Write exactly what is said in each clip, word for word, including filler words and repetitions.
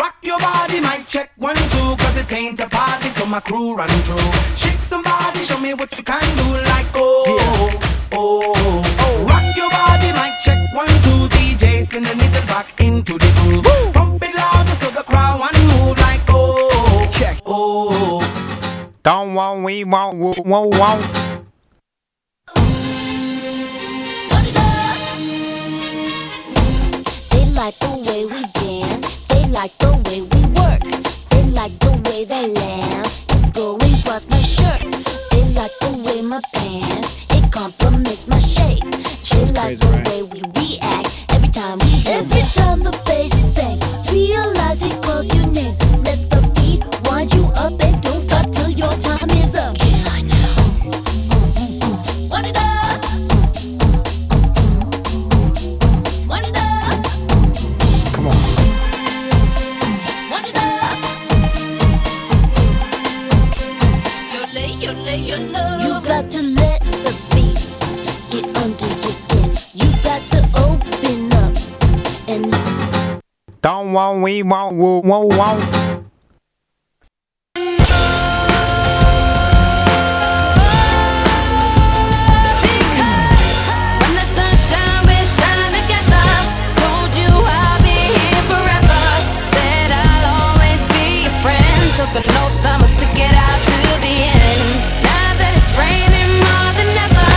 Rock your body, mic check, one, two, 'cause it ain't a party till my crew run through. Shake somebody, show me what you can do, like, oh, oh, oh. Rock your body, mic check, one, two, D J, spin the needle back into the groove. Pump it louder so the crowd want move, like, oh, check, oh. Don't want, we want, woo, woo, woo. They like the way we dance. They like the way we work. They like the way the lamb is going across my shirt. They like the way my pants, it compliments my shape. They like the way we react every time we hit. Every time the bass bang, realize it calls your name. Let the beat wind you up and don't stop till your time is up. Get high now. Run it up. Run it up. Come on. Run it up. You got to let the beat get under your skin. You got to open up and don't want, we want, woo, woo, woo. Because when the sunshine, we shine together. Told you I'll be here forever. Said I'll always be your friend. Took an oath, I must stick it out to the end. Now that it's raining more than ever.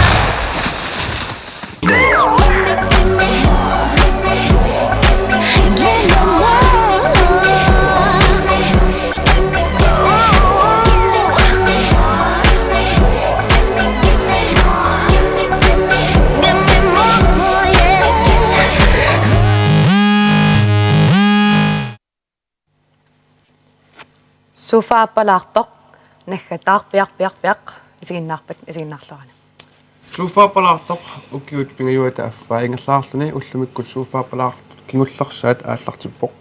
Suuffa aappalaartoq, naggataaq, piaq, piaq, piaq, isiginnaarpat, isiginnaarluarina. Suuffa aappalaartoq, ukiut pingajuata affaa ingerlaarluni, ullumikkut suuffa aappalaartoq kingullersaat aallartippoq.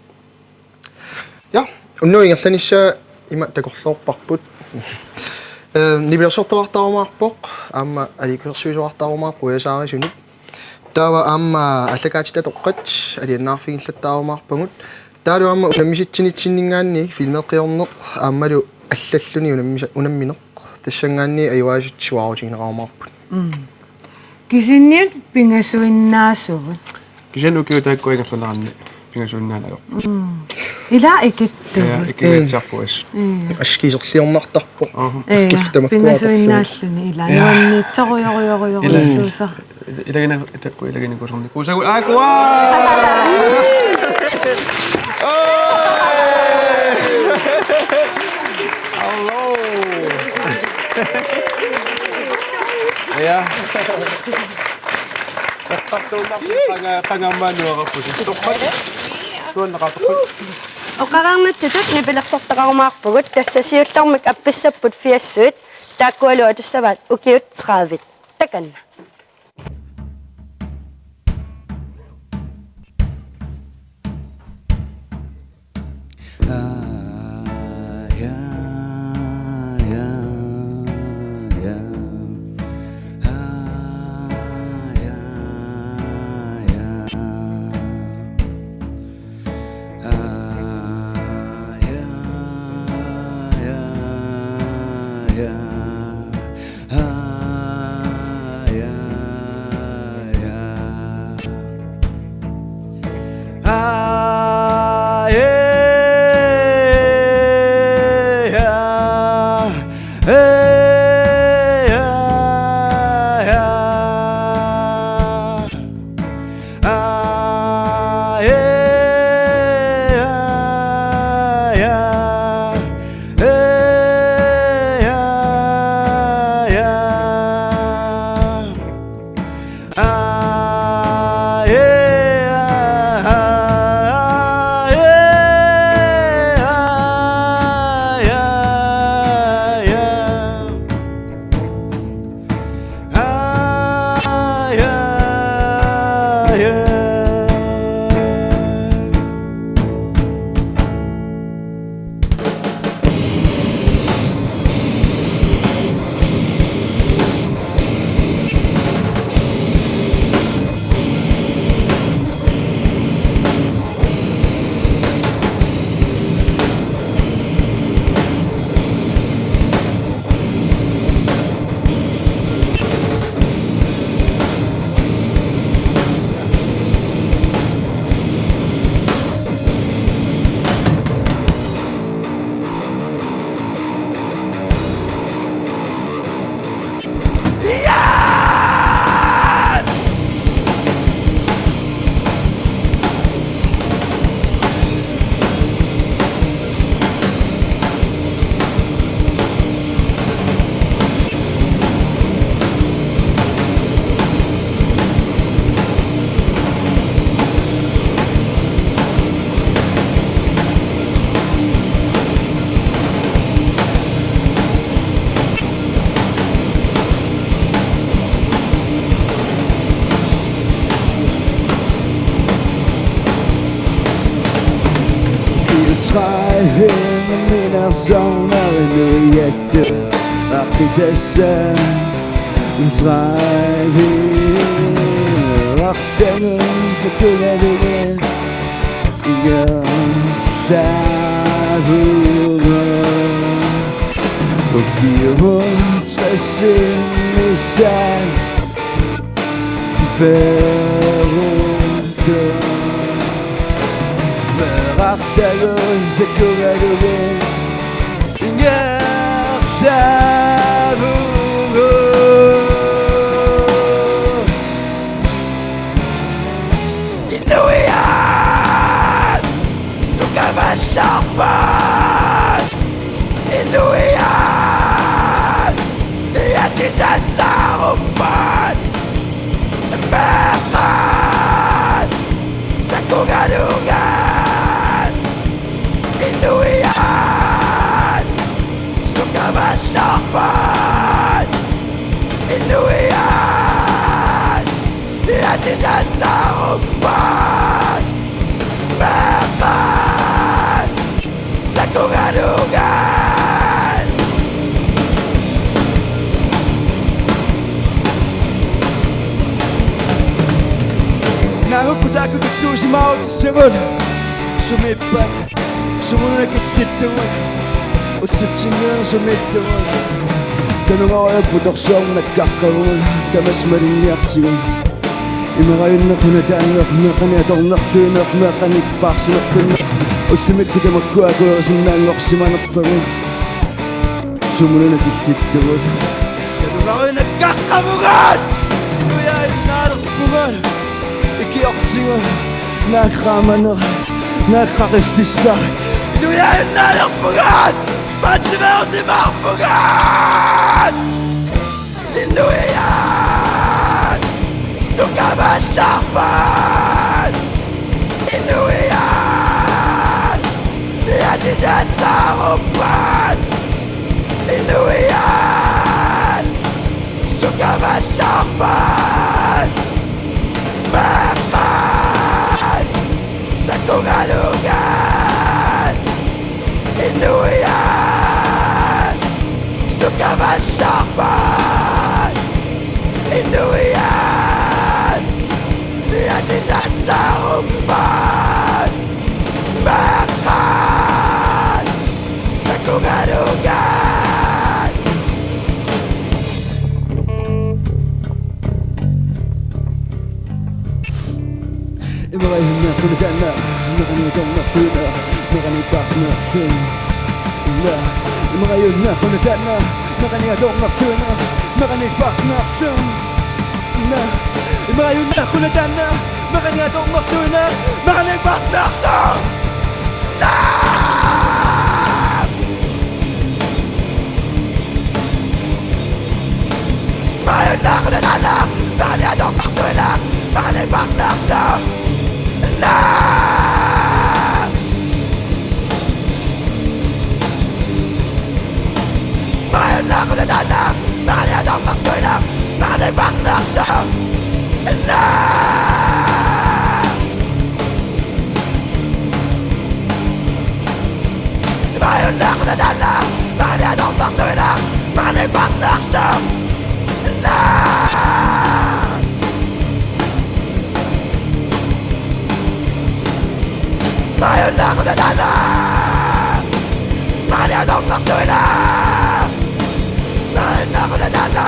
Ja, unnugu ingerlanissaa ima takorloorparput. Ehm, nipilersortoqartarumaarpoq, aamma aliikkusersuisoqartarumaarpoq ujasaarisunut. Taava aamma aallakaatitatoqqat alianaarfigillattaarumaarpagut. Taavalu aamma unammisitsinitsinninngaanniit filmeeqqiorneq aammalu allalluni unammisa-, unammineq. Tassanngaanniit ajugaasut siuaarutigineqarumaarput. Mm. Kisianni pingasuinnaasugut. Kisianni ukiut taakku ingerlaneranni pingasuinnaanagu. Mm. Ila ikittugut. Ja, ikigaatsiarpuas. Ja. Askiserliornartarpoq. Aha. Ja, kiftamakkuartarsugut. Pingasuinnaalluni ila. Ja. Nuanniitsorujorujorujorujussuusa. Ila. Ilagina-, taakku ilaginikuusarnikuusagut. Aa, kuaa! Hello. Ja. Qanga-, qangammanuarappusi. Torrak. Tuannaqaatoqqut. Oqareernatsitut nipilersortaqarumaarpugut, tassa siullermik appissapput firsiusut, taakkualu atussavaat ukiut tredive. Takanna. Tredive minder savner nu i at dø. Op i disse tredive. Op den så du er det igen. Ikke der. Og giver mig tres i sig. Perudo. Meerartagut sakugalugu. Ingertavugu. Inuiaat. Sukamallarpaat. Inuiaat. Iatisassaaruppaat. Meeqqat. Sakugalugu. Inuiaat. Sukamallarpaat. Inuiaat. Iatisassaaruppaat. Meeqqat. Sakugalugu. Naagukku taakku tulluusimaarutissavut. Sumiippat? Sumulluunniit killittugut. Ullutsinniit sumiittugut. Kanungarujuk putorsuarmut nakkaqqavugut. Tamassi malinniartigu. Imarajunnaarput taanna meeqqanik atornerluineq, meeqqanik paarsinerluineq. Ullumikkut tamakkua akuerisinnaanngorsimanerpagut. Sumulluunniit killittugut. Kanungarujuk nakkaqqavugut. Inuiaat innaalerpugut. Ikiortigut. Naaggaamaneq. Naaggaqiffissaq. Inuiaat innaalerpugut. Paatsiveerusimaarpugut. Inuiaat. Sukamallarpaat. Inuiaat. Iatisassaaruppaat. Inuiaat. Sukamallarpaat. Meeqqat. Sakugalugu. Inuiaat. Sukamallarpaat. Inuiaat. Iatisassaaruppaat. Meeqqat. Sakugalugu. Imarajunnaarput taanna meeqqanik atornerluineq, meeqqanik paarsinerluineq. Imarajunnaarput taanna meeqqanik atornerluineq, meeqqanik paarsinerluineq. Imarajunnaarput taanna meeqqanik atornerluineq, meeqqanik paarsinerluineq. Imarajunnaarput taanna meeqqanik atornerluineq, meeqqanik paarsinerluineq. Imarajunnaarput taanna meeqqanik atornerluineq, meeqqanik paarsinerluineq. Imarajunnaarput taanna meeqqanik atornerluineq, meeqqanik paarsinerluineq. Imarajunnaarput taanna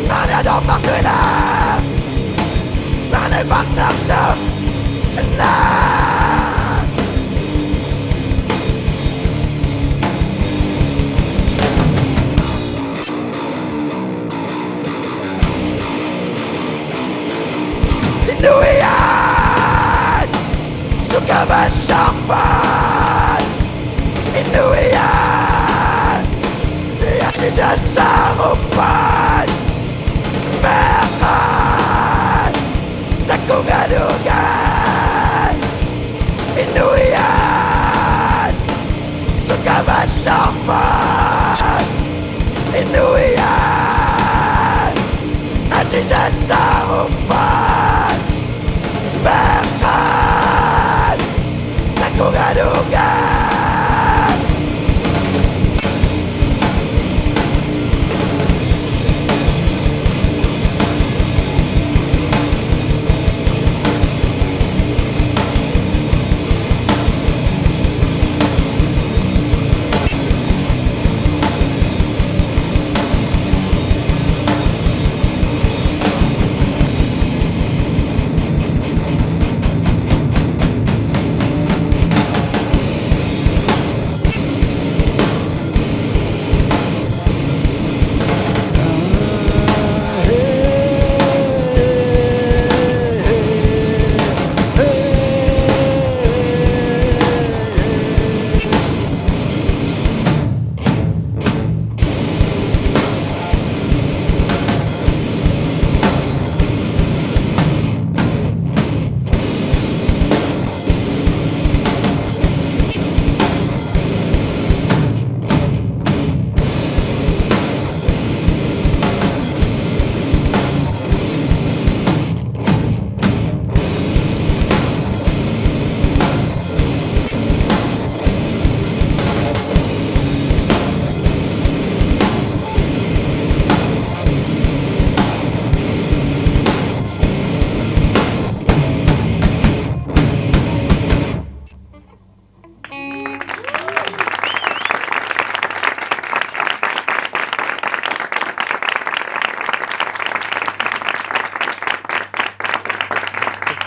meeqqanik atornerluineq, meeqqanik paarsinerluineq. Inuiaat. Sukamallarpaat. Inuiaat. Iatisassaaruppaat. Meeqqat. Sakugalugu. Inuiaat. Sukamallarpaat. Inuiaat. Atisassaaruppaat. Meeqqat.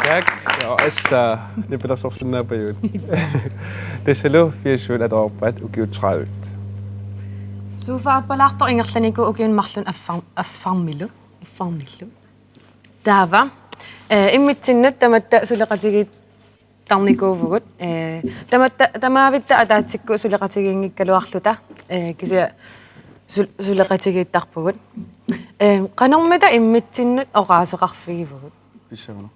Tak. Ja, assa, nipilersorsinnaapajuit. Tassalu firsut atoraat ukiut tredive. Sofa appalaartoq ingerlanikuuvoq ukiuni marlunni affar-, affarmilu. Affarmilu. Taava, eh, immitsinnut tamatta suleqatigiittarnikuuvugut. Eh, tamatta, tamaavitta ataatsikkut suleqatigiinngikkaluarluta, eh, kisianni sul-, suleqatigiittarpugut. Eh, qanormita immitsinnut oqaaseqarfigivugut? Pissavana.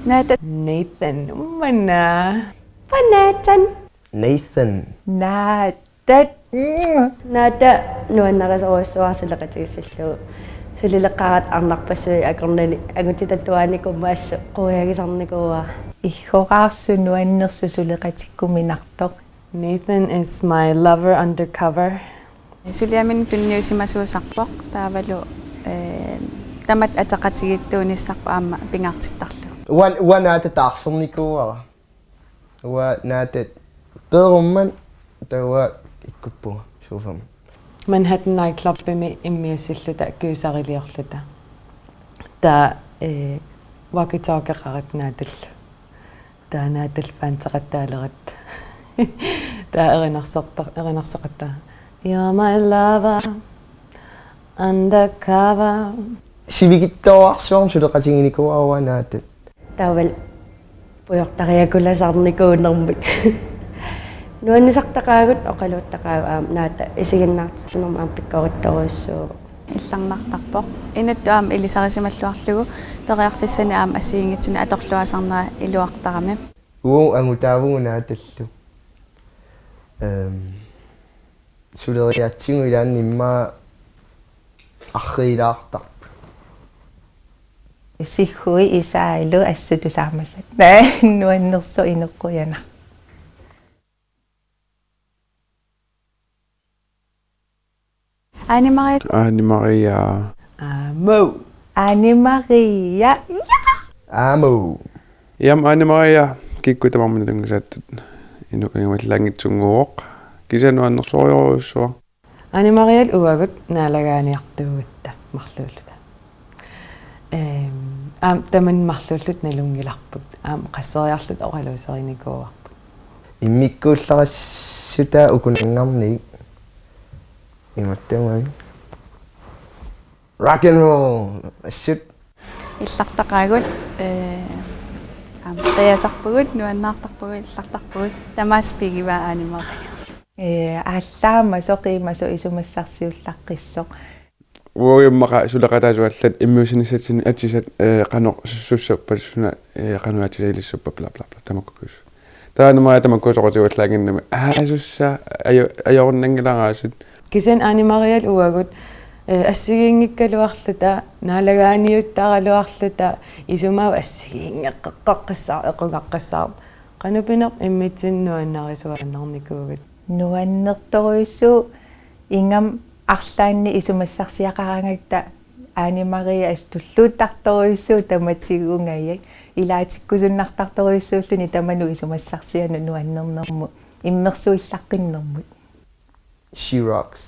Naata. Nathan, ummana. Nathan. Nathan. Naata. Naata nuannarisorujussuuara suleqatigissallugu. Sulileqqaaratta arnarpassuit akornanni angutitatuaanikuummat assut quiagisarnikuuara. Iggoraarsuaq nuannersoq suleqatikkuminartoq. Nathan is my lover undercover. Suliaminut tunniusimasuusarpoq taavalu, eh, tamatta ataqatigiittuunissarput aamma pingaartittarlugu. Uan-, uanga Naata taarsernikuuara. Uanga Naata peerummat taava ikkuppunga sofami. Manhattan nightclubimi immiussilluta gyseriliorluta. Taava, eh, walkie-talkieqaratta Naatallu. Taava Naatallu fanseqattaaleratta. Taava erinarsortar-, erinarsoqattaarama. You're my lover, undercover. Sivikitsuararsuarmik suleqatiginikuuara Naata. Taavalu pujortariakulasaarnikuunermik. Nuannisartaqaagut, oqaluuttaqaagut aamma Naata isiginnaartitsinermik aamma pikkorittorujussuuvoq. Illarnartarpoq. Inuttut aamma ilisarisimalluarlugu periarfissanik aamma assigiinngitsunik atorluaasarnera iluartarami. Uagut angutaavugut Naatallu. Ehm, suleriaatsigut ilaanni immaqa arriilaartarput. Siggui isaalu assut tusaamasat. Nuannersoq, ineqqujanaq. Aani Maria. Aani Maria. Aamma. Aani Maria. Ja! Aamma. Jam, Aani Maria, kikkut tamarmik tunngasaattut inuk angumallaanngitsunnguuvoq. Kisianni nuannersorujorujussuaq. Aani Mariallu uagut naalagaaniartuugatta marluulluta. Ehm, aamma tamanna marluulluta nalunngilarput. Aamma qasseriarluta oqaluuserinikuuarput. Immikkuullarissutaa ukunanngarniit. Imatut aamma. Rock and roll. Assut. Illartaqaagut, eh, aamma qiasarpugut, nuannaartarpugut, illartarpugut. Tamaasa pigivaa Aani Maria. Eh, aallaammasoq qiimasoq isumassarsiullaqqissoq. Uagut immaqa suleqataasut allat immiussinissatsinnut atisat, eh, qanoq sussappat suna, eh, qanoq atisat ilissappat bla bla bla tamakkukkut. Taava Aani Maria tamakku soqutigivallaannginnami. Aa, sussa, ajo-, ajorunanngilaraasut. Kisianni Aani Mariallu uagut Eh, assigiinngikkaluarluta, naalagaaniuttaraluarluta, isumaga assigiinngeqqeqqissaaq, equngaqqissaaq. Qanoq pineq immitsinnut nuannarisuaannarnikuugatta. Nuannertorujussuuvoq, ingammik arlaannik isumassarsiaqaraangatta Aani Maria assut tulluuttartorujussuuvoq tamatigunngajak. Ilaatikkusunnartartorujussuulluni tamanut isumassarsianut nuannernermut, immersuillaqqinnermut. She rocks.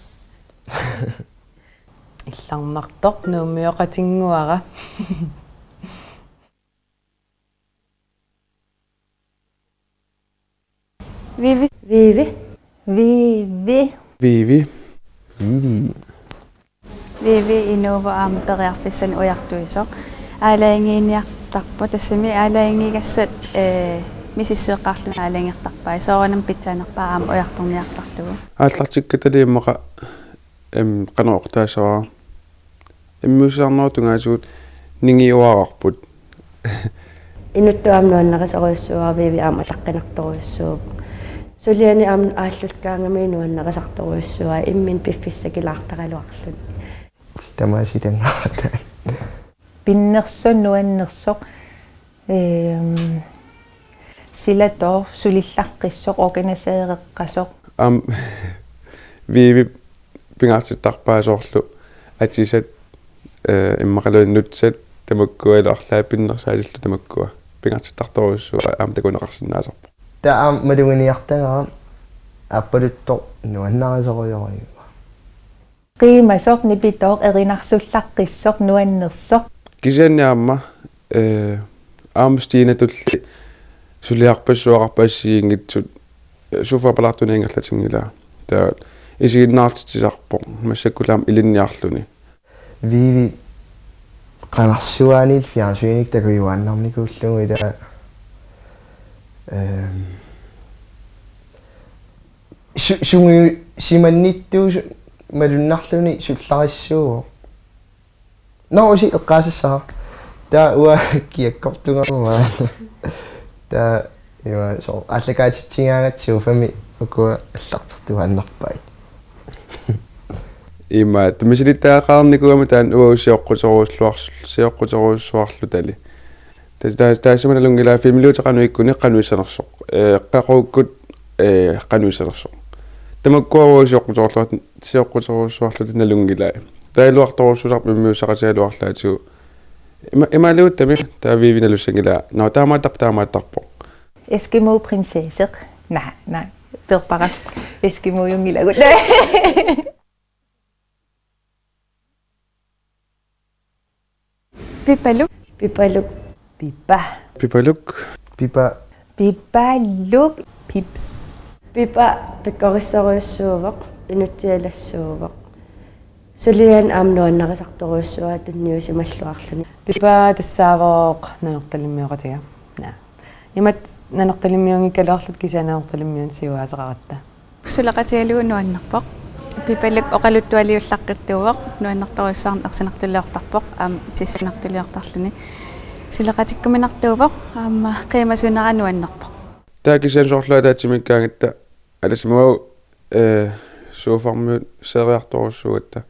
Illarnartoq Nuummioqatinnguara. Vivi. Vivi. Vivi. Vivi. Vivi. Vivi Inuuvoq aamma periarfissanik ujartuisoq. Aalajangiiniartarpoq, tassami aalajangigassat, ee, misissueqqaarluni aalajangertarpai. Soorunami pitsaanerpaaq aamma ujartorniartarlugu. Aallartikkatali immaqa, em, qanoq oqtaassavara. Immiussisarnerup tungaatigut ningiuararput. Inuttut aamma nuannarisorujussuuara, Vivi aamma ataqqinartorujussuuvoq. Suliani aamma aallukkaangami nuannarisartorujussuuara, imminut piffissakkilaartaraluarluni. Tamaasitangaarta. Pinnersoq nuannersoq, ehm, silatooq sulillaqqissoq, organisereqqasoq. Aamma Vivi pingaartittarpaa soorlu atisat, eh, immaqaluunniit nutsat tamakkua, ilaa arlaat pinnersaatillu tamakkua. Pingaartittartorujussuuvoq, aamma takuneqarsinnaasarpoq. Taava aamma maluginiartagara aappaluttoq nuannarisorujussuuara. Qiimasoq, nipitooq, erinarsullaqqissoq, nuannersoq. Kisianni aamma, eh, aamma Stinatulli suliarpassuaqarpoq assigiinngitsut, eh, sofa palaartuni ingerlatinngilaa. Taava isiginnaartitsisarpoq, massakkut aamma ilinniarluni. Vivi qangarsuaaniit fjernsynikkut takujuaannarnikuullugu, ilaa, ehm, su-, sungiusimannittut su-, malunnarluni sullarissuuvoq. Nå, usi eqqaasassara. Taava uanga kiakkortunga aamma. Taava ima soorlu aallakaatitsigaangatta sofami ukua allartertuaannarpai. Ima, misilittagaqarnikuugama taanna uagut sioqquterujussuar-, sioqquterujussuarlutali. Ta-, ta-, taassuma nalunngilaa filmiliutit qanoq ikkuni qanoq issanersoq. Eh, qaqugukkut, eh, qanoq issanersoq. Tamakkua uagut sioqquterujussuar-, sioqquterujussuarluta nalunngilai. Taava iluartorujussuusarput immiussaqatigaluarlaatigut. Ima-, imaaliuttami taava Vivi nalussanngilaa. Nå, taamaattarpoq, taamaattarpoq. Eskimo prinsesse. Naa, naa. Perpara. Eskimojunngilagut. Pipaluk. Pipaluk. Pipa. Pipaluk. Pipa. Pipaluk. Pips. Pipa pikkorissorujussuuvoq, inutsialassuuvoq. Suliani aamma nuannarisartorujussuuara tunniusimalluarluni. Pipa tassaavoq Nanortalimmioqatiga. Naa. Imatut Nanortalimmiunngikkaluarluta kisianni Nanortalimmiunut siuaaseqaratta. Suleqatigalugu nuannerpoq. Pipaluk oqaluttualiullaqqittuuvoq, nuannertorujussuarnik ersinartuliortarpoq, aamma tissanartuliortarluni. Suleqatikkuminartuuvoq, aamma qiimasunera nuannerpoq. Taava kisianni soorlu ataatsimiikkaangatta, aatsaat uagut, eh, sofarmiut seriartorujussuugatta.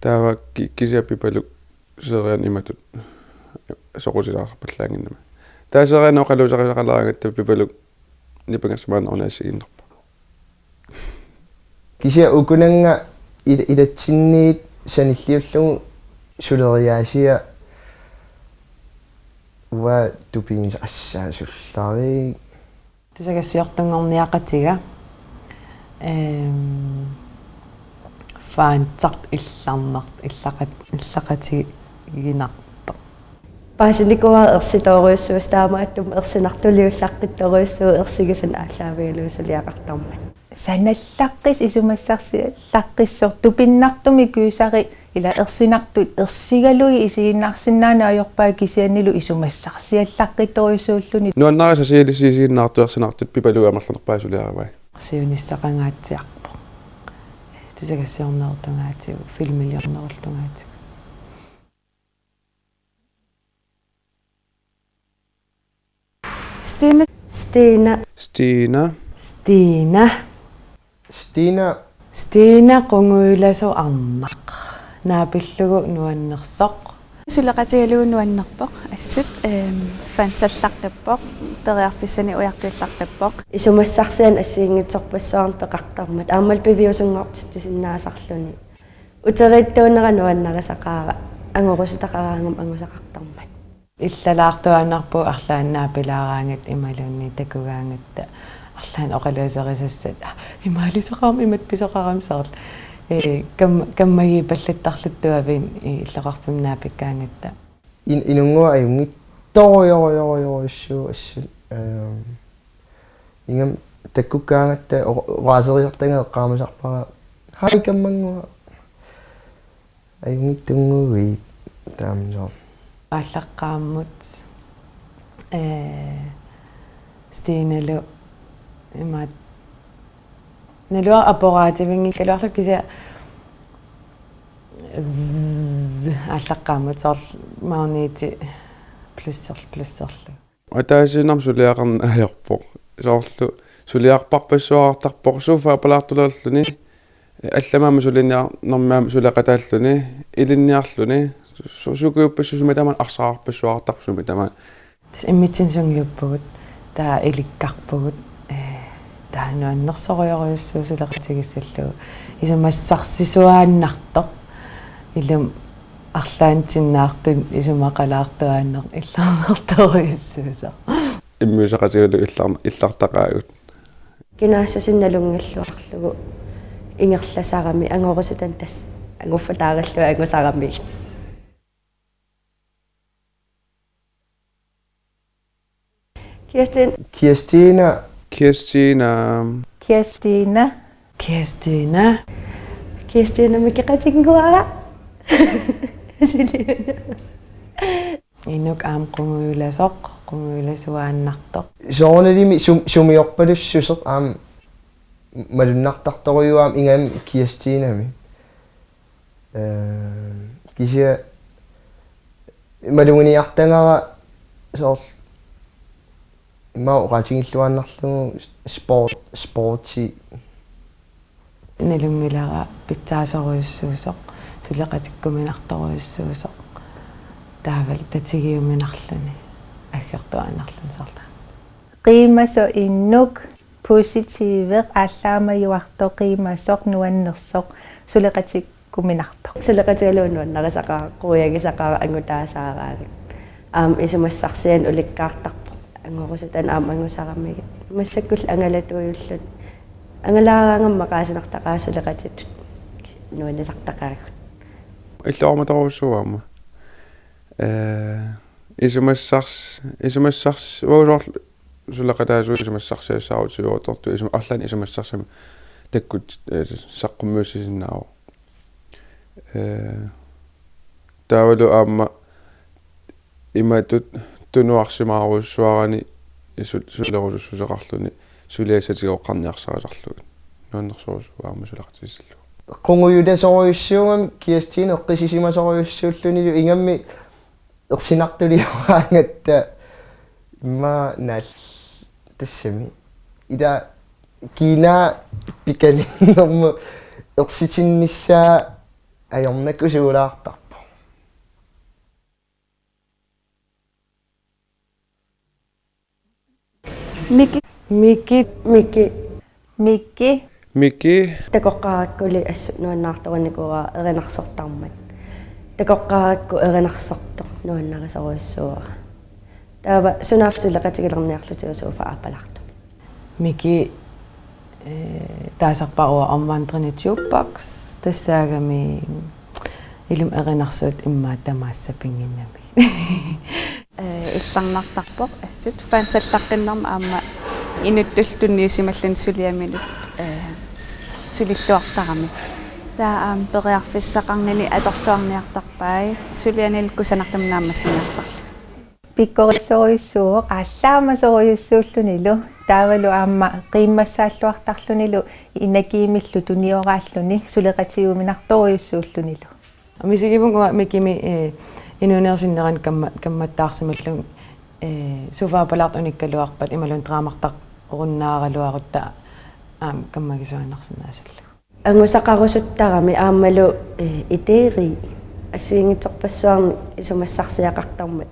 Taava ki-, kisianni Pipaluk seriani imatut soqutilaarpallaannginnami. Taava seriani oqaluuserisaqalaaraangatta Pipaluk nipangersimaarnerani assigiinnerpoq. Kisianni ukunannga il-, ilatsinniit sanilliullugu suleriaasia uanga tupinngisaq, assaa, sullariik. Tusagassiortunngorniaqatiga, ehm, fansartoq, illarnartoq, illaqat-, illaqatiginartoq. Paasinikuuara ersitoorujussuusoq, taamaattumik ersinartuliullaqqittorujussuuvoq ersigisanik aallaavigalugu suliaqartarmat. Sanallaqqissoq, isumassarsiallaqqissoq, tupinnartumik gyserip ilaa ersinartut ersigalugit isiginnaarsinnaaneq ajorpai, kisiannili isumassarsiallaqqittorujussuulluni. Nuannarisaq siilisiisinnaartu ersinartut Pipaluk amerlanerpaaq suliarivai. Siunissaqangaatsiarpoq. Tusagassiornerullu tungaatigut, filmiliornerullu tungaatigut. Stina. Stina. Stina. Stina. Stina. Stina Qungujulasoq Arnaq. Naapillugu nuannersoq. Suleqatigalugu nuannerpoq. Assut, ehm, fansallaqqippoq. Periarfissanik ujartuillaqqippoq. Isumassarsianik assigiinngitsorpassuarnik peqartarmat. Aammalu piviusunngortitsisinnaasarluni. Uteriittuunera nuannarisaqaara. Angorusutaqaraangama angusaqartarmat. Illalaartuaannarpugut arlaannik naapilaaraangatta imaluunniit takugaangatta arlaannik oqaluuserisassat. Aa, imaalisaqarami, imatut pisoqarami soorlu. Ee, kam-, kammagiipallattarluttuaviin, ee, illoqarfimmi naapikkaangatta. In-, inunnguaq ajunngitsorujorujorujorujussuuvoq assut. Ehm, ingammik takkukkaangatta o-, oqaaseriartagaq eqqaamasarpara: Hej, kammannguaq. Ajunngitsunnguit taamaasoq. Aallaqqaammut, ee, Stinalu imaattoq. Naluara apparativinngikkaluarlugu kisianni zzz, aallaqqaammut soorlu magneti plusser-, plusserlu. Ataasiinnarmik suliaqarneq ajorpoq. Soorlu suliarpassuaqartarpoq, sofa palaartulerluni. Allamik aamma suliniarnermik aamma suleqataalluni, ilinniarluni. Su-, sukujuppassuit sumi tamaat, arsaqarpassuaqartarpoq sumi tamaat. Tassa immitsinnut sungiuppugut, taava ilikkarpugut, ee, taava nuannersorujorujussuuvoq suleqatigissallugu. Isumassarsisuaannartoq. Ilumut arlaannik sinnaartunut isumaqalaartuaannartoq illarnartorujussuusoq. Immiussaqatigalugu illar-, illartaqaagut. Kinaassutsinnut nalunngilluarlugu ingerlasarami angorusutani tassa anguffataarillugu angusarami. Kirsten. Kirstina. Kirstina. Kirstina. Kirstina. Kirstina mikeqatinnguara. Inuk aamma qungujulasoq, qungujulasuaannartoq. Soorunalimi sum-, sumiorpalussuseq aamma malunnartartorujuuvoq aamma ingammik Kirstinami. Ee, kisianni maluginiartagara soorlu immaqa oqaatigilluinnarlugu sport-, sporti. Nalunngilara pitsaasorujussuusoq, suleqatikkuminartorujussuusoq, taavalu tatigiuminarluni, aggertuaannarluni soorlu. Qiimasoq Inuk, positiveq, aallaamajuartoq, qiimasoq, nuannersoq, suleqatikkuminartoq. Suleqatigalugu nuannarisaqaara, quiagisaqaara, angutaasaaraangat. Aamma isumassarsianik ulikkaartarpoq. Angorusutani aamma angusaramigit. Massakkullu angalatuujulluni. Angalaaraangama maqaasinartaqaara suleqatitut. Nuannisartaqaagut. Illoqarmatorujussuuvoq aamma. Ee, isumassars-, isumassars-, uagut soorlu suleqataasugut isumassarsiassaarutut siuartortut isum-, arlaannik isumassarsiamik takkut, ee, saqqummiussisinnaavoq. Ee, taavalu aamma imatut tunuarsimaarujussuarani su-, sulerusussuseqarluni suliassatigoqqarniarsarisarlugit. Nuannersorujussuuvoq aamma suleqatigissallugu. Qungujulasorujussuugami Kirstina eqqissisimasorujussuullunilu ingammik ersinartulioraangatta immaqa naal-, tassami. Ila kiinaa pikaninnermut ersitinnissaa ajornakusuulaartarpoq. Miki. Miki. Miki. Miki. Miki. Takoqqaarakkuli assut nuannaartornikuuara erinarsortarmat. Takoqqaarakku erinarsortoq nuannarisorujussuuara. Taava sunaaffa suleqatigilerniarlutigu sofa aappalaartoq. Miki, ee, taasarpara uanga omvandrende jukebox, tassaagami ilumut erinarsuutit immaqa tamaasa pinnginnami. Ee, illarnartarpoq assut fansallaqqinnermi aamma inuttullu tunniusimalluni suliaminut, ee, sulilluartarami. Taava aamma periarfissaqarnini atorluarniartarpai sulianilu kusanartumik naammassiniartarluni. Pikkorissorujussuuvoq, aallaamasorujussuullunilu, taavalu aamma qiimmassaalluartarlunilu, energiimillu tunioraalluni, suleqatigiuminartorujussuullunilu. Misigivunga uanga Mikimi, ee, inuunerup sinnerani kamma-, kammattaarsimallunga, ee, sofa palaartoq unikkaluarpat imaluunniit draamartaqarunnaaraluarutta aamma kammagisuaannarsinnaasallugu. Angusaqarusuttarami aammalu, eh, idéeri assigiinngitsorpassuarnik isumassarsiaqartarmat.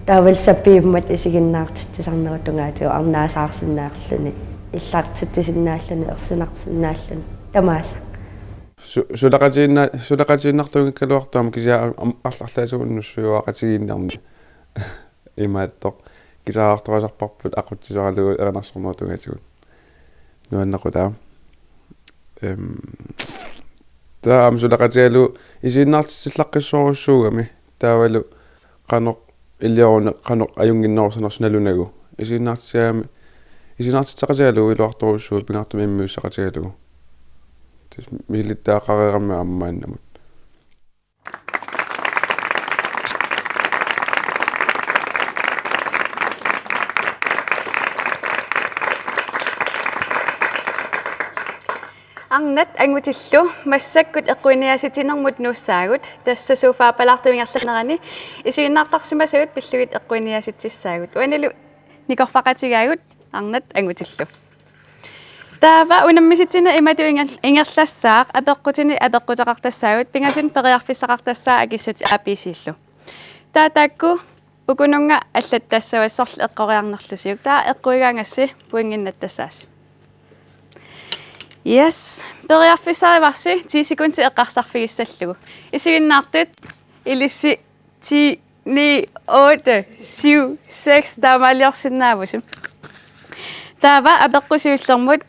Taavalu sapiimmat isiginnaartitsisarnerup tungaatigut arnaasaarsinnaalluni, illartitsisinnaalluni, ersinarsinnaalluni tamaasa. Su-, suleqatiinna-, suleqatiinnartuunngikkaluartoq aamma kisianni am-, arla-, arlaatigut nussuiuaqatigiinnerni. Imaattoq. Guitarertorisarparput aqutsisoralugu erinarsornerup tungaatigut. Nuannequtaa. Em, taava aamma suleqatigalugu isiginnaartitsillaqqissorujussuugami. Taavalu qanoq ilioruna qanoq ajunnginnerussanersoq nalunagu. Isiginnaartitsigalugu, isiginnaartitseqatigalugu iluartorujussuuvoq pingaartumik immiussaqatigalugu. Tassa misilittagaqareerami aamma maannamut. Arnat angutillu massakkut eqquiniaasitsinermut nuussaagut, tassa Sofa Aappalaartoq ingerlanerani isiginnaartarsimasagut pillugit eqquiniaasitsissaagut. Uanilu nikorfaqatigaagut arnat angutillu. Taava unammisitsineq imatut inger-, ingerlassaaq, apeqqutini apeqquteqartassaagut, pingasunik periarfissaqartassaaq akissutit A B C-llu. Taava taakku ukununnga allattassavat sorleq eqqoriarnerlusiuk. Taava eqquigaangassi pointinnattassaasoq. Yes, periarfissarivarsi ti sekundit eqqarsarfigissallugu. Isiginnaartut ilissi ti, ni, otte, syv, seks, taamaaliorsinnaavussi. Taava apeqqut siullermut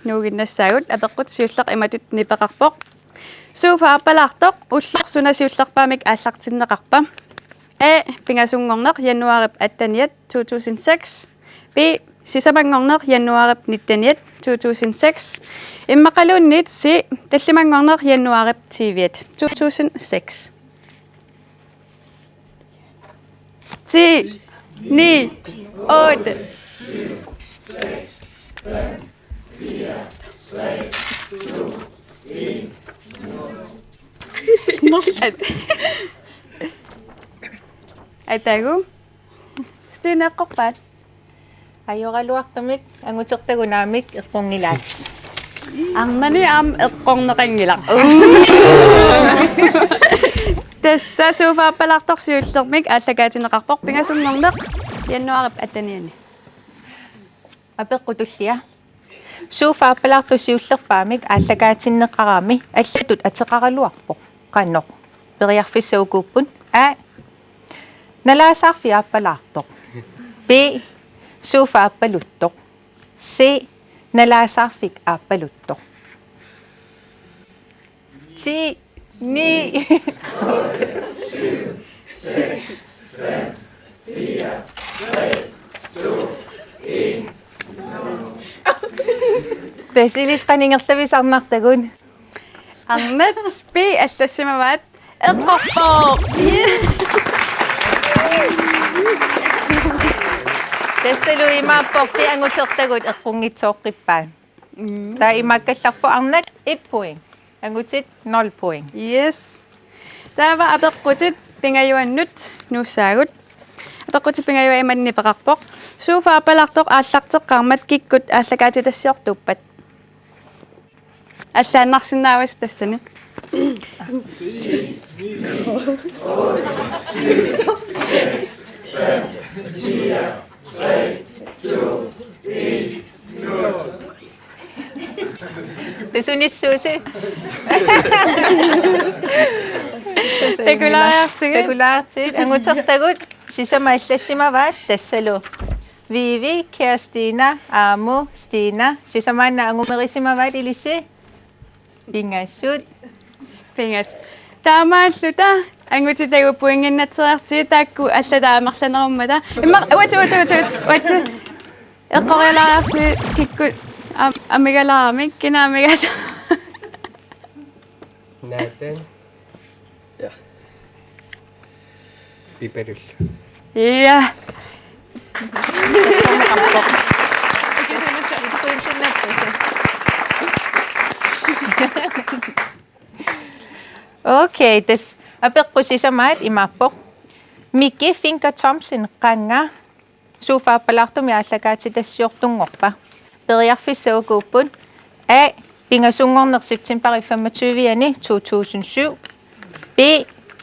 nuuginnassaagut, apeqqut siulleq imatut nipeqarpoq: Sofa Aappalaartoq ulloq suna siullerpaamik aallartinneqarpa? A, pingasunngorneq januaarip atteniat to tusind seks. B, sisamanngorneq januaarip nitteniat to tusind seks. Immaqaluunniit C, tallimanngorneq januaarip tyviat to tusind seks. Ti, ni, otte. Atagu. Stine, eqqorpaat? Ajoraluartumik angutertagut naamik eqqunngilaat. Arnani aamma eqqorneqanngilaq. Tassa Sofa Aappalaartoq siullermik aallakaatinneqarpoq pingasunngorneq januaarip attenianni. Apeqqut tullia. Sofa Aappalaartoq siullerpaamik aallakaatinneqarami allatut ateqaraluarpoq. Qanoq? Periarfissat ukuupput: A, nalaasaarfik aappalaartoq. B, Sofa Aappaluttoq. C, nalaasaarfik aappaluttoq. Ti, ni. Tassa ilissi qanoq ingerlavisarnartagut? Arnat B allassimavaat, eqqorpoq. Tassalu imaappoq, ti angutertagut eqqunngitsooqqippaat. Mm. Taava imaakkallarpoq arnat et point. Angutit nul point. Yes. Taava apeqqutit pingajuannut nuussaagut. Apeqqutit pingajuat imatut nipeqarpoq: Sofa Aappalaartoq aallarteqqaarmat kikkut aallakaatitassiortuuppat? Allaannarsinnaavasi tassani. Tasunissuusi. Takulaariartigit. Takulaariartigit. Angutertagut sisamat allassimavaat, tassalu Vivi, Kirstina, Aamu, Stina. Sisamaannaq angumerisimavaat ilissi. Pingasut. Pingasut. Taamaalluta angutitagut pointinnatseriartigit taakku allat amerlanerummata. Immaqa uatsi, uatsi, uatsi, uatsi. Eqqorialaariarsigit kikkut am-, amigalaarami, kina amigata? Nathan. Ja. Pipalul. Ja. Okay, tassa apeqqut sisamaat imaappoq: Miki Finger Thomsen qanga Sofa Aappalaartumik aallakaatitassiortunngorpa? Periarfissat ukuupput: A, Pingasunngorneq septembarip femogtyve-ani to tusind syv. B.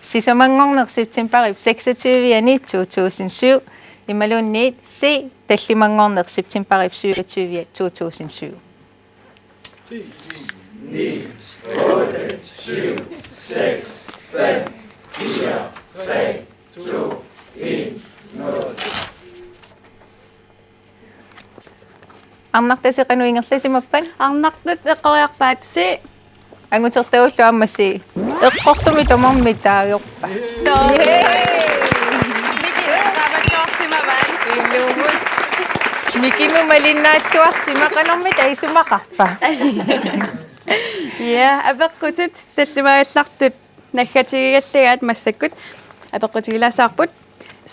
Sisamanngorneq septembarip seksogtyve-ani to tusind syv. Imaluunniit C. Tallimanngorneq septembarip syvogtyve to tusind syv. Arnartasi qanoq ingerlasimappat? Arnartat eqqoriarpaat C. Angutertagullu aamma C. Eqqortumik tamarmik taagorput. Too. Yay! Miki eqqaamattoorsimavaat. Ilumut. Mikimut malinnaalluarsima qanormita isumaqarpa? Ja, apeqqutut tallimaagallartut naggatigigalligaat massakkut apeqqutigilaassavarput.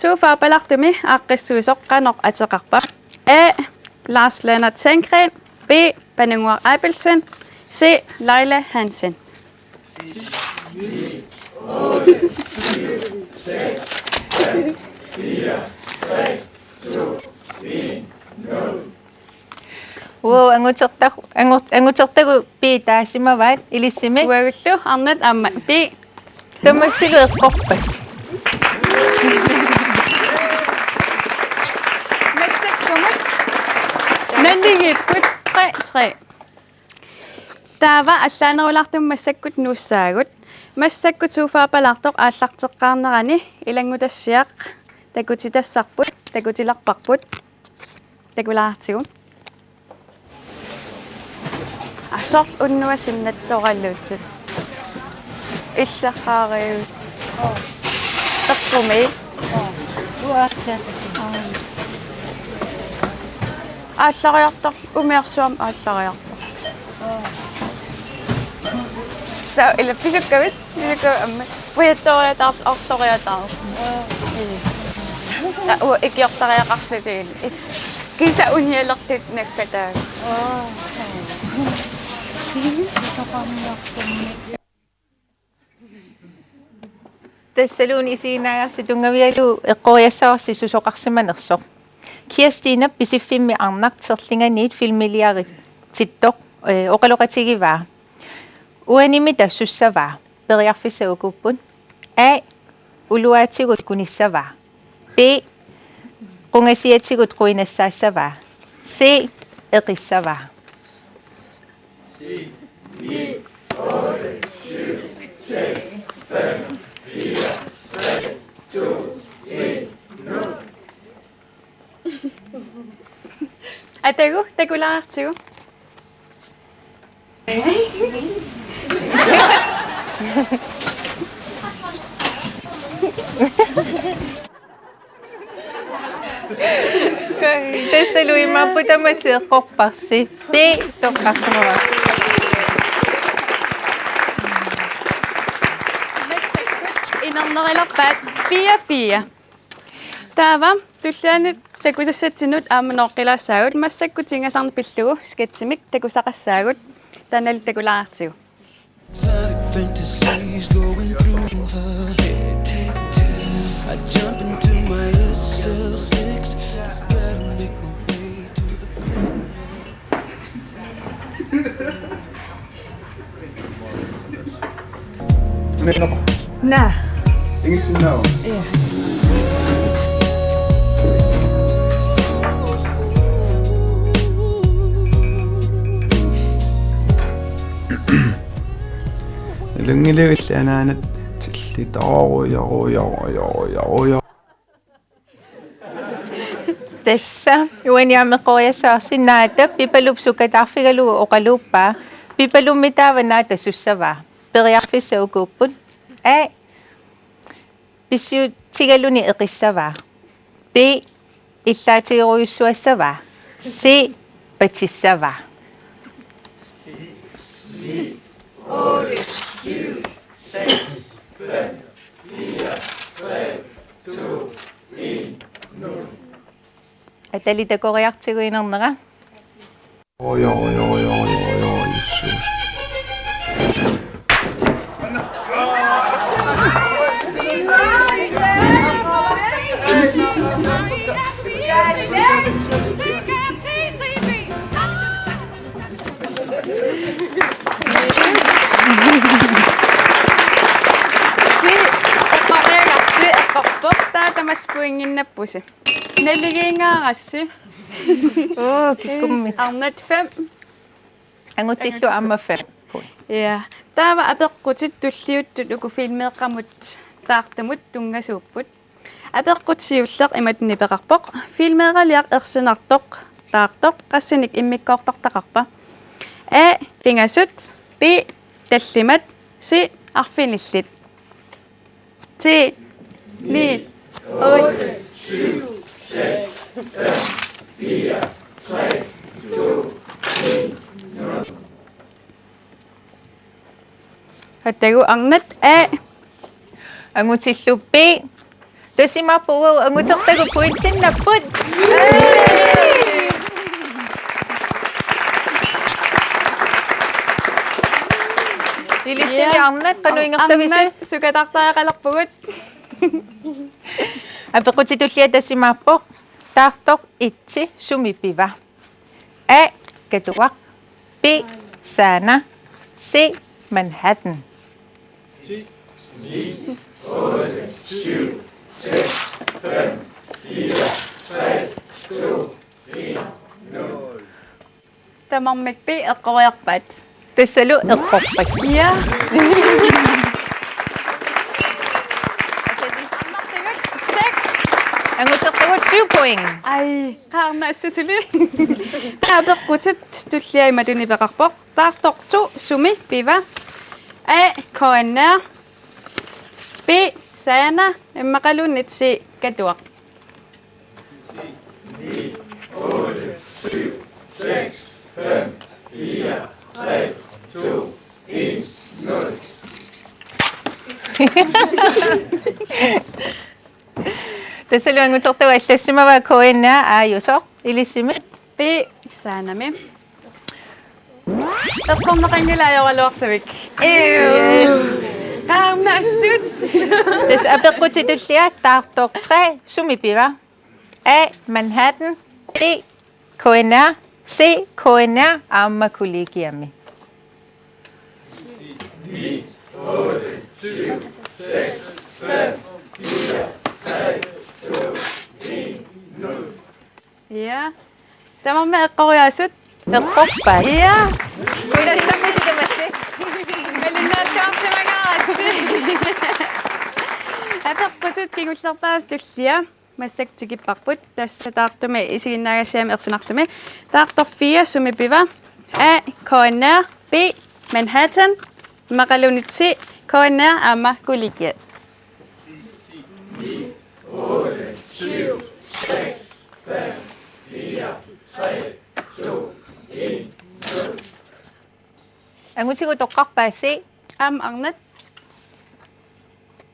Suufaapalartumi aaqqissuisoq qanoq ateqarpa? A. Lars Lennert Sandgreen. B. Panunnguaq Abelsen. C. Laila Hansen. Wow, anguterta-, angut-, angutertagut B taasimavaat ilissimi. Uagullu arnat aamma B. Tamassi eqqorpasi. Massakkumut naligiipput tre tre. Taava allaanerulaartumik massakkut nuussaagut. Massakkut suufaapalartoq aallarteqqaarnerani ilanngutassiaq takutitassarput, takutilerparput. Takulaartigu. Asorl unnuaq sinnattoraluutsit. Illerhaariu. Eqqumi. Uaatsaat. Aallariartor-, umiarsuarmi aallariartor-. Taa ila pisukkavit, pisukkavit aamma. Pujattoriataarlu, ortoriataarlu. Taa uanga ikiortariaqarlutigit. Kisa unialertut nakkataat. Tassaluunniit isiginnaagassat tunngavigalugu eqqoriassavarsi susoqarsimanersoq. Kirstinap Pisiffimmi arnaq terlinganiit filmiliaritsittoq, eh, oqaloqatigivaa. Uanimi tassa sussavaa? Periarfissat ukuupput. A. Uluaatigut kunissavaa. B. Qungasiatigut quinassaassavaa. C. Eqissavaa. Atagu, takulaartigu. Tassalu imaappoq tamassi eqqorparsi. B toqqarsimavaa. Massakkut inernerilerpaat fire fire. Taava tullianut takusassatsinnut aamma nooqqilaassaagut, massakkut tingasarneq pillugu sketchimik takusaqassaagut. Taannalu takulaartigu. Exotic fantasies going through her head. I jump into my S L six, gotta make my way to the crib. Naa. Ingissinnaava? Ia. Ilunngiliuk illit anaanat tillitoorujorujorujorujorujoru. Tassa uani aamma eqqoriassavarsi Naata Pipaluup sukkataarfigalugu oqaluuppaa. Pipalummi taava Naata sussavaa? Periarfissat ukuupput. A. Pissiutigaluni eqissavaa. B. Illaatigerujussuassavaa. C. Patissavaa. Atali takoriartigu inernera. Oj, oj, oj, oj, oj, oj, Jesus. tamassi pointinnappusi. Naligiinngaarassi. Oo, kikkummik. Arnat fem. Angutillu aamma fem. Ja. Taava apeqqutit tulliuttut uku filmeeqqamut taartumut tunngasuupput. Apeqqut siulleq imatut nipeqarpoq: Filmeeraliaq ersinartoq taartoq qassinik immikkoortortaqarpa? A, pingasut. B, tallimat. C, arfinillit. Ti, ni, otte, syv, seks, fem, fire, tre, to, en, nul. Attagu arnat A. Angutillu B. Tassa imaappoq uagut angutertagut pointinnapput. Ilissimi arnat qanoq ingerlavisi? Arnat sukatartariaqalerpugut. Apeqqutit tulliat tassa imaappoq: Taartoq et-i sumi piva? A, Katuaq. B, Saana. C, Manhattan. Tamarmik B eqqoriarpaat. Tassalu eqqorpat. Ja. Seks. Angutertagut syv point. Ai, qaarnaassasuli. Apeqqutit tulliat imatut nipeqarpoq: Taartoq to sumi piva? A, K N R. B, Saana. Immaqaluunniit C, Katuaq. Tassalu angutertagut allassimavaat K N R aajusoq. Ilissimi? B, Saanami. Eqqorneqanngilaq ajoraluartumik. Yes. Qaarnaassut. Tassa apeqqutit tulliat: Taartoq tre sumi piva? A, Manhattan. B, K N R. C, K N R aamma kollegiami. Ja. Tamarmik eqqoriaasut. Eqqorpaat. Ja. Kuilassammi silamassi. Malinnaaffigisimagaarassi. Apeqqutut kingullerpaasut tulliat massakkut tikipparput. Tassa taartumi isiginnaagassiami ersinartumi. Taartoq fire sumi piva? A, K N R. B, Manhattan. Immaqaluunniit C, K N R aamma kollegiat. Angutigut toqqarpa C? Aamma arnat.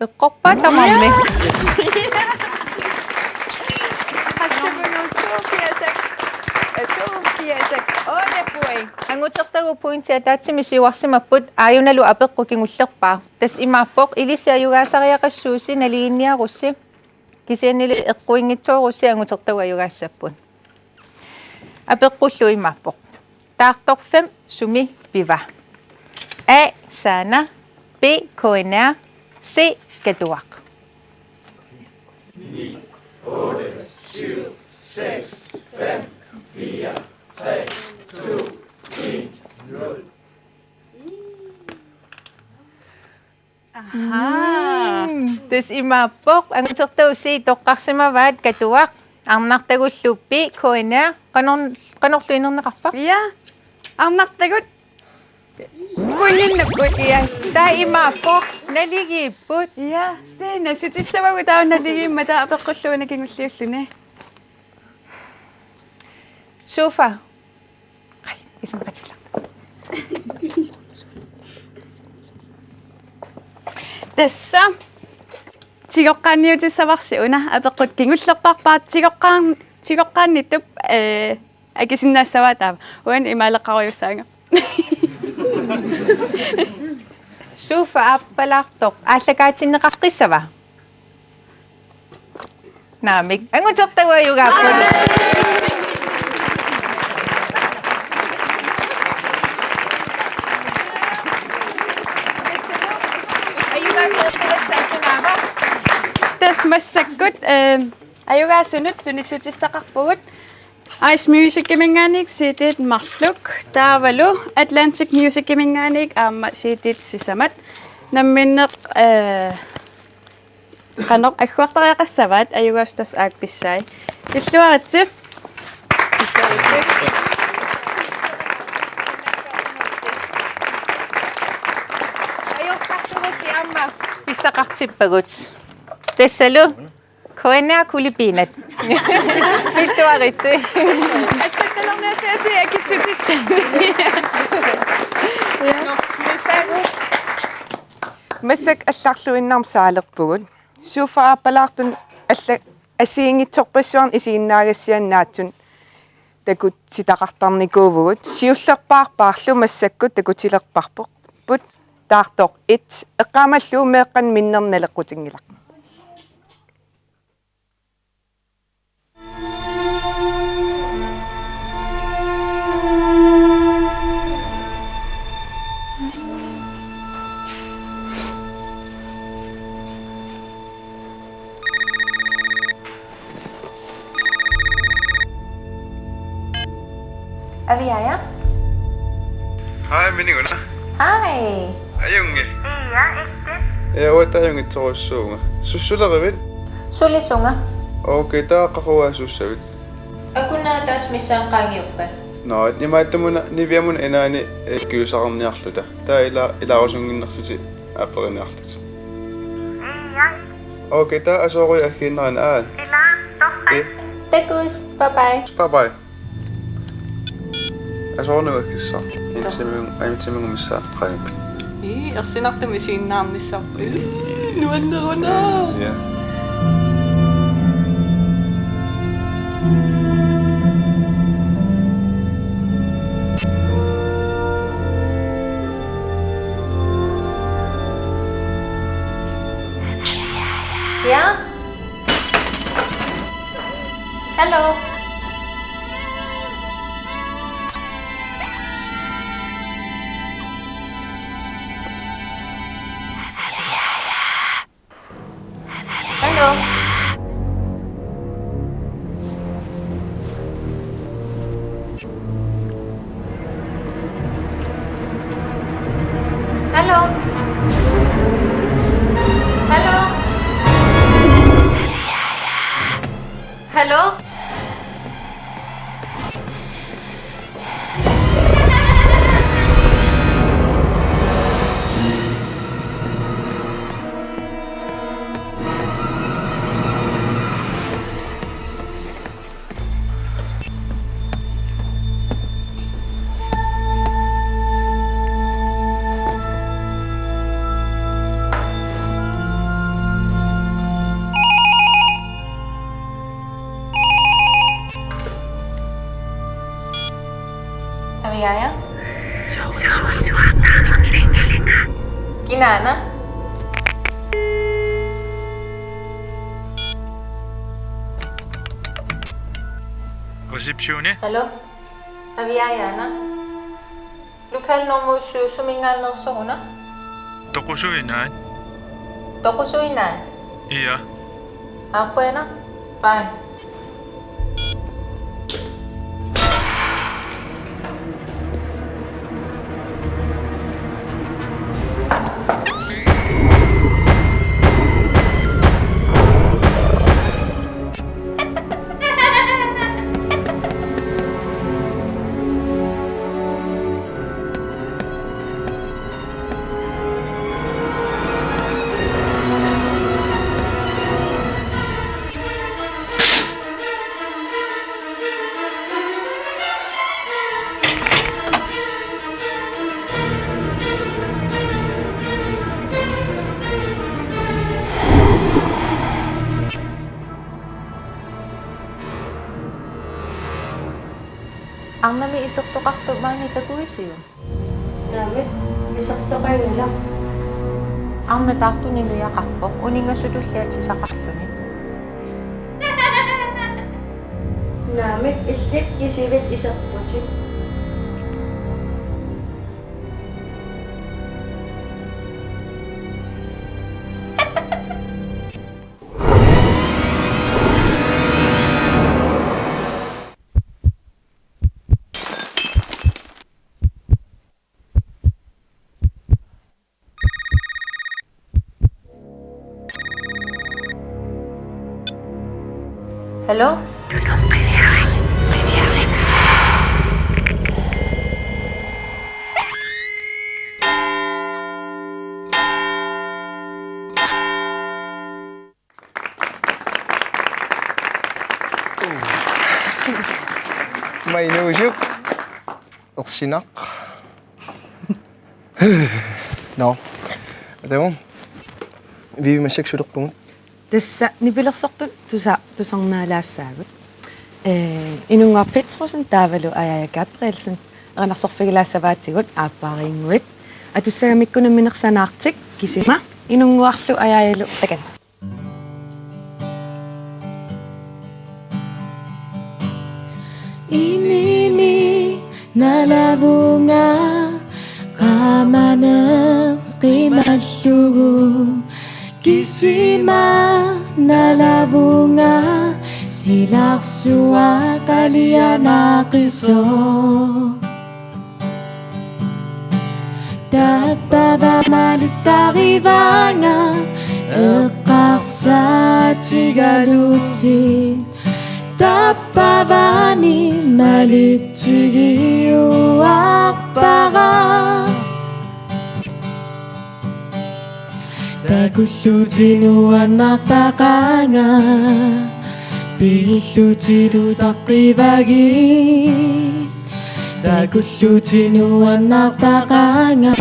Eqqorpaat tamarmik. Qassit minut? To, fire, seks. Øh, to, fire, seks. Otte point. Angutertagut pointit ataatsimik siuarsimapput, aajunalu apeqqut kingullerpaaq. Tassa imaappoq: Ilissi ajugaasariaqassuusi, naligiinniarussi. Kisiannili eqquinngitsoorussi angutertagut ajugaassapput. Apeqqullu imaappoq: Taartoq fem sumi piva? A, Saana. B, K N R. C, Katuaq. Ahaa. Mm. Tassa imaappoq: Angutertagut C toqqarsimavaat, Katuaq. Arnartagullu B, K N R. Qanor-, qanorlu inerneqarpa? Ja. Arnartagut. Pointinnapput. Ja. Taava imaappoq: Naligiipput. Ja. Stina, sutissavagut taava naligiimmata apeqqulluunniit kingulliulluni. Sofa. Ai, isumaqatigiillarta. Tassa. Tigoqqaanniutissavarsi una, apeqqut kingullerpaarpaat, tigoqqaan-, tigoqqaanniittup, ee, akisinnaassavaa taava. Uani imaaleqqarujussuussaagut. Sofa aappalaartoq aallakaatinneqaqqissava? Naamik. Angutertagut ajugaapput. Ajugaaseriartulassaaq sunaava? Tassa massakkut, eh, ajugaasunut tunissutissaqarpugut. Ice Musiciminngaanniit C D-t marluk, taavalu Atlantic Musiciminngaanniit aamma C D-t sisamat. Namminneq, eh, qanoq agguartariaqassavaat, ajugaasut tassa aakku pissai. Illuaritsi. Ajorsartugut aamma pissaqartippagut. Tassalu K N R Kulipiinat. Illuaritsi. Allattulerniassiasi akissutissat. Massakkut allarluinnarmik saalerpugut. Sofa aappalaartumik alla assigiinngitsorpassuarnik isiginnaagassiannut naatsumik takutitaqartarnikuuvugut. Siullerpaarpaarlu massakkut takutilerparput. Taartoq et. Eqqaamallugu meeqqanut minnernik naleqqutinngilaq. Aviaja? Hej, Miniguna. Hej. Ajunngilaq? Ia, ikke? Ja, uanga ajunngitsorujussuuvunga. Sussulerivit? Sulisunga. Okay, taava qaqugu sussavit? Akunnerata tassa missaani qaangiuppat? Nå, imaattumuna Niviamuna inaani, eh, kiusaqarniarluta. Taava ila-, ilaarusunnginnersutit aapperiarniarlutit. Ia. Okay, taava asoorujuk aggiinnarina, aa. Ila, torrak. Eh. Takuss, bye bye. Bye bye. Asoornguaq kissa. Intimim, intimim missaa qaangiuppit. Ii, ersinartumik isiginnaarnissarput. Ii, nuanneruna. Ja. Ja? Hallo? Hallo? Hallo? Hallo? Hallo? Aviaja? Kinaana? Receptioni? Hallo? Aviajaana? Lokale nummer syv, suminngaanneersoruna? Toqusuinaat. Toqusuinaat? Ia. Aa, qujanaq. Bye. Arnami isertoqartoq maani takuisiuk? Naamik, isertoqanngilaq. Arnaq taartunik nujaqarpoq, uninngasutulli atisaqarluni. Naamik, illit kisivit iserputit. Hallo? Mainuusuk. Ersinaq. Nå. Atagu. Vivi, massakkut sulerpugut. Tassa nipilersortut tusa-, tusarnaalaassaagut. Ee, Inunnguaq Petrussen taavalu Ajaja Gabrielsen erinarsorfigilaassavaatigut aappaariinnguit. Atussagamikku nammineq sanaartik kisima Inunnguarlu Ajajalu takanna. Inimi nalavunga qamaneq qimallugu, kisima nalavunga silarsuaq qalianaaqisoq. Tappava malittarivanga eqqarsaatigalutit. Tappavani malitsigiuarpara. Takullutit nuannaartaqaanga, piillutit utaqqivagit. Takullutit nuannaartaqaanga,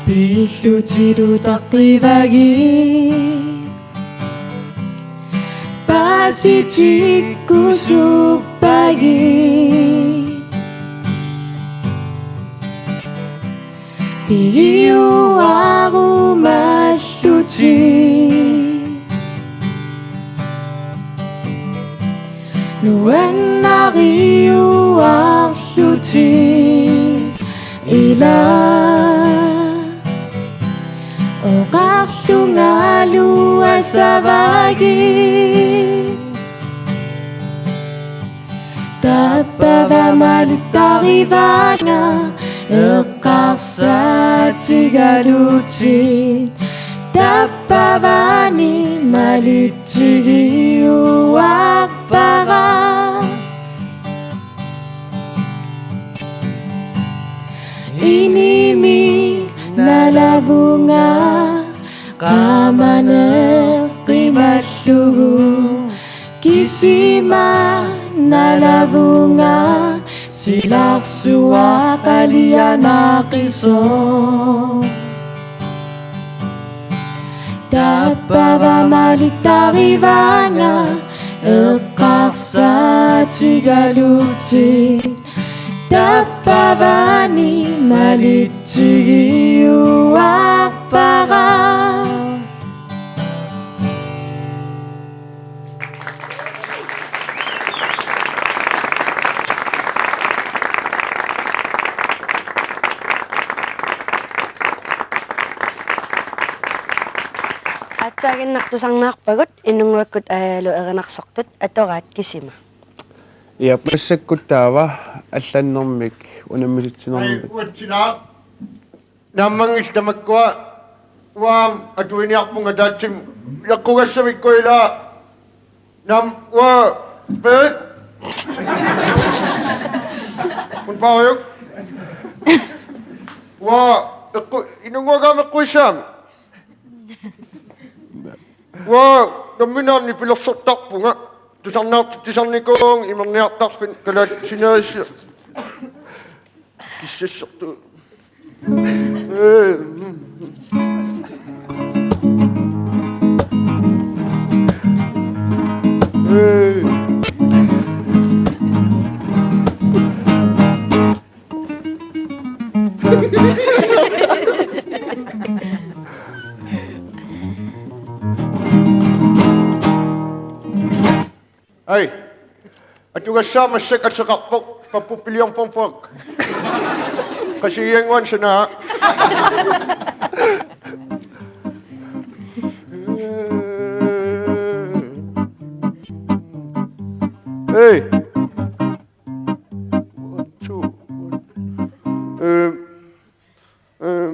piillutit utaqqivagit. Paasitikkusuppagit. Pigiuarumallutit. Nuannariuarlutit. Ila oqarlungalu asavagit. Tappava malittarivanga eqqarsaatigalutit. Tappavani malitsigiuarpara. Inimi nalavunga qamaneq qimallugu, kisima nalavunga silarsuaq qalianaaqisoq. Tappava malittarivanga eqqarsaatigalutit. Tappavani malitsigiuarpara. Aatsaaginnaq tusarnaarpagut Inunnguakkut Ajajalu erinarsortut atoraat kisima. Ja, massakkut taava allannermik unammisitsinermik. Ai, uatsilaaq. Naammanngilaq tamakkua uanga atuiniarpunga ataatsimut. Ilaqqugassamikku ilaa. Naamma, uanga pe-, un paajuk. Uanga eqqu-, Inunnguaq aamma eqquissaammi. Uanga nammineq nipilersortarpunga. Tusarnaartitsisarnikuuvunga imerniartarfinni kalaallit sinaassuseq. Kissassortugut. Ai. Atugassaaq massakkut ateqarpoq Pappu Billion Fong Fong. Qasigiannguaq sanaa. Hey. One, two, one. Øhm, øhm,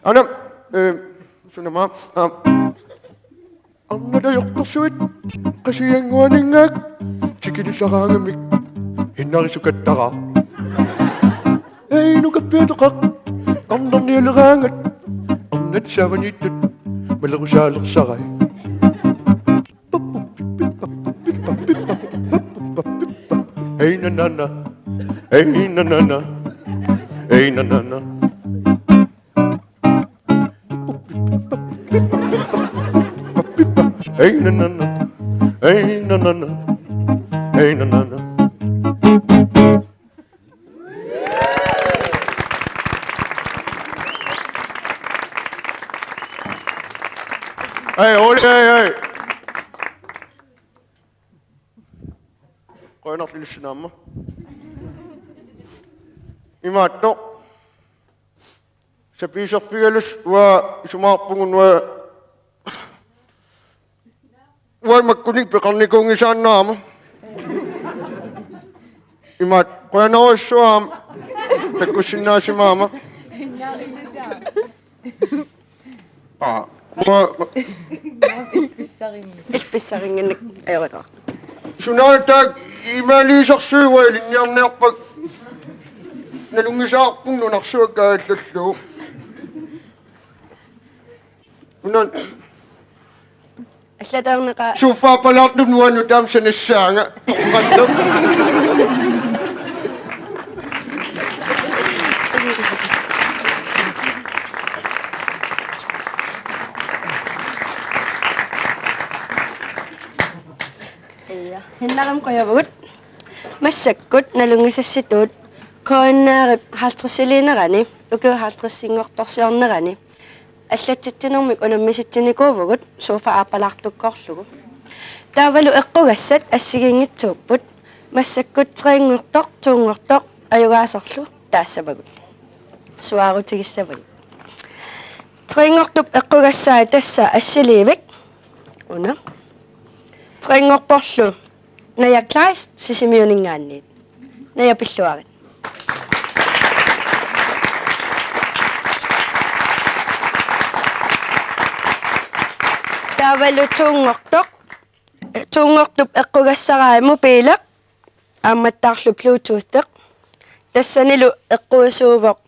Anam, øhm, sunama, øhm. Arnat ajortorsuit Qasigiannguaninngaanniit tikilisaraangamik hinnarisukattaraa. Ei, nukappiatoqaq arnarnialeraangat arnat saavaniittut malerusaalersarai. Ei nanana, ei nanana, ei nanana. Ei nanana, ei nanana, ei nanana. Ei, ole, ei, ei. Qujanarlu ilissi aamma. Imaattoq. Sapiiserfigalusi uanga isumaqarpunga uanga uanga makkunik peqarnikuunngisaannarama. Imaattoq qujanarsuaq aamma takkussinnaasimagama. Aa. Ilpissarinnginnik ajoraluaq. Sunaana taakku imaaliisarsuit uanga ilinniarniarpakka. Nalunngisaqarpunga nunarsuaq kaajallallugu. Una Allatarneqa. Sofaappalaartup nuannu taama sanassaanga. Oqallu. Ia. Sinnarami qujavugut. Massakkut nalunngisassitut K N R-ip halvtredsiliinerani, ukiut halvtredsinngortorsiornerani allatsitsinermik unammisitsinikuuvugut sofaappalaartukkoorlugu. Taavalu eqqugassat assigiinngitsuupput, massakkut treenngortoq, toonngortoq ajugaasorlu taassavagut. Suaarutigissavagut. Treenngortup eqqugassaa tassa Assiliivik. Una. Treenngorporlu Naja Kleist Sisimiuninngaanniit. Naja, pilluarit. Taavalu toonngortoq. Toonngortup eqqugassarai mobiileq aammattaarlu Bluetootheq. Tassanilu eqquisuuvoq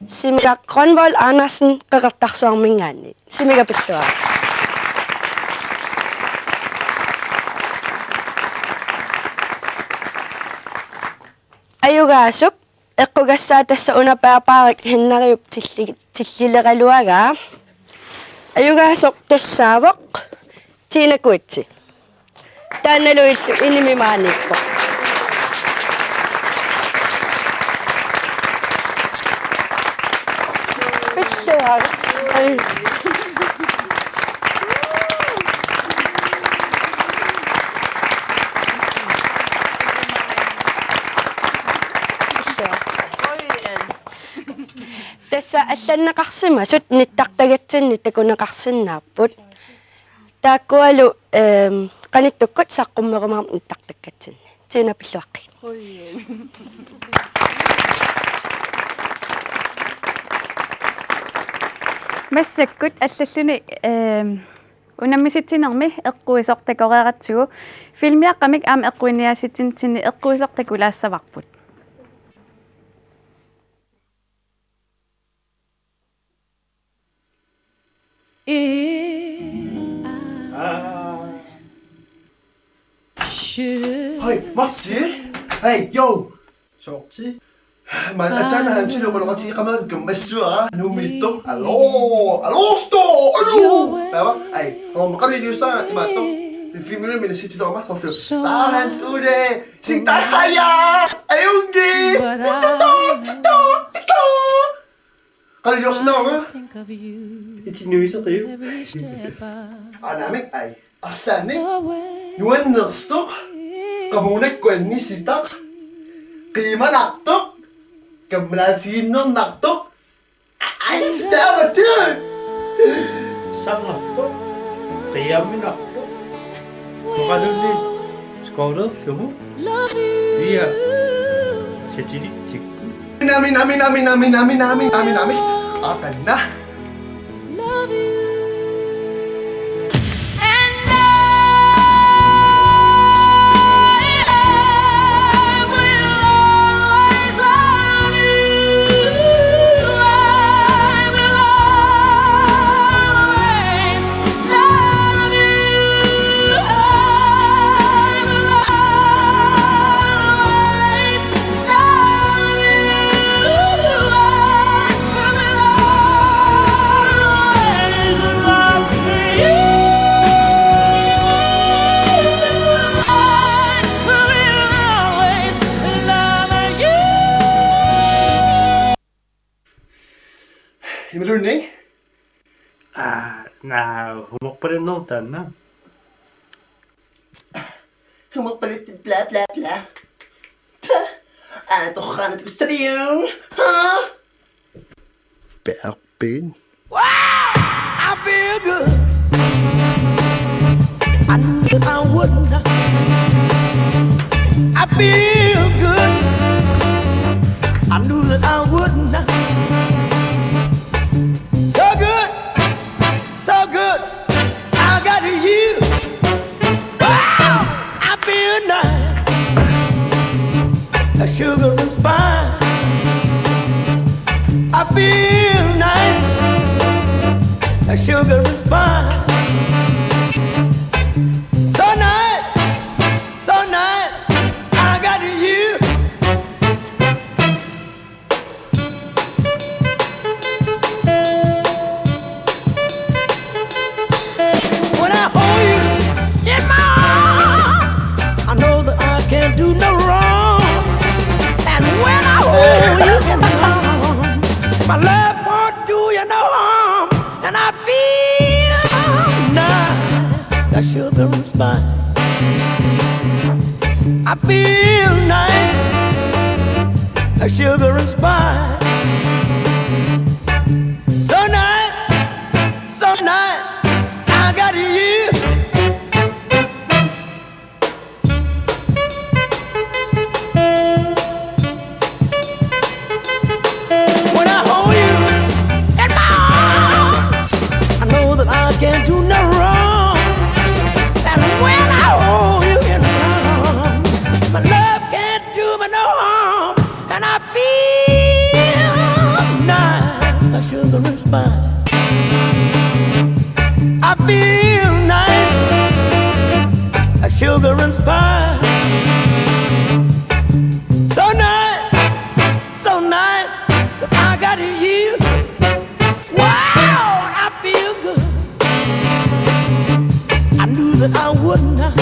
Simigaq Grønvold Andersen Qeqertarsuarminngaanniit. Simigaq, pilluarit. Ajugaasup eqqugassaa tassa una bærbare hænderiup tilli-, tillileraluagaa. Ajugaasoq tassaavoq Tina Kuitsi. Taannalu illu inimi maaniippoq. Pilluarit. Ai. Tassa allanneqarsimasut nittartagatsinni takuneqarsinnaapput. Taakkualu, ehm, qanittukkut saqqummerumaarput nittartakkatsinni. Tina, pilluaqqigit. Massakkut allalluni, ehm, unammisitsinermi eqquisoq takoreeratsigu filmiaqqamik aamma eqquinngisassitsinitsinni eqquisoq takulaassavarput. Hej, Matti. Hej, jo. Sorti. Man, atsana han tilo kono kati kamera kammassua. Numitto. Allo. Allo, sto. Allo. Baba. Hej. Oh, makari diusa imatto. Filmimi na siti to ma. Sorti. Tahan ude. Sing tahaya. Ayungi. Tito, tito, tito. Qaliorsinnaanga. Itinuiseqiu. Aanamik ai. Arlaannik. Nuannersoq. Qamuunakkut annisitaq. Qiimanartoq. Kammalaatigiinnarnartoq. Annisitaamatut. Sangartoq. Qiiaminartoq. Oqalunni. Skoorerlugu. Pia. Satilitsikkut. Nami, nami, nami, nami, nami, nami, nami, nami. Aqanna. Humorpalunneq taanna. Humorpaluttut bla bla bla. Tja. Aa, torraanat kustabiu. Ha? Pearpin. I feel good. I knew that I would not. I feel good. I knew that I would not. So good, so good. I got you. Wow, I feel nice. A sugar and spice. I feel nice. A sugar and spice. So nice, so nice. I got you. When I hold you in my arms, I know that I can't do no wrong. And when I hold you in my arms, my love won't do you no harm. And I feel nice, the sugar and spice. I feel nice, the sugar and spice. So nice, so nice, I got you. When I hold you in my arms, I know that I can't do no wrong. And when I hold you in my arms, my love can't do me no harm. And I feel nice, like sugar and spice. I feel nice, like sugar and spice. So nice, so nice, that I got you. Wow, I feel good. I knew that I would not.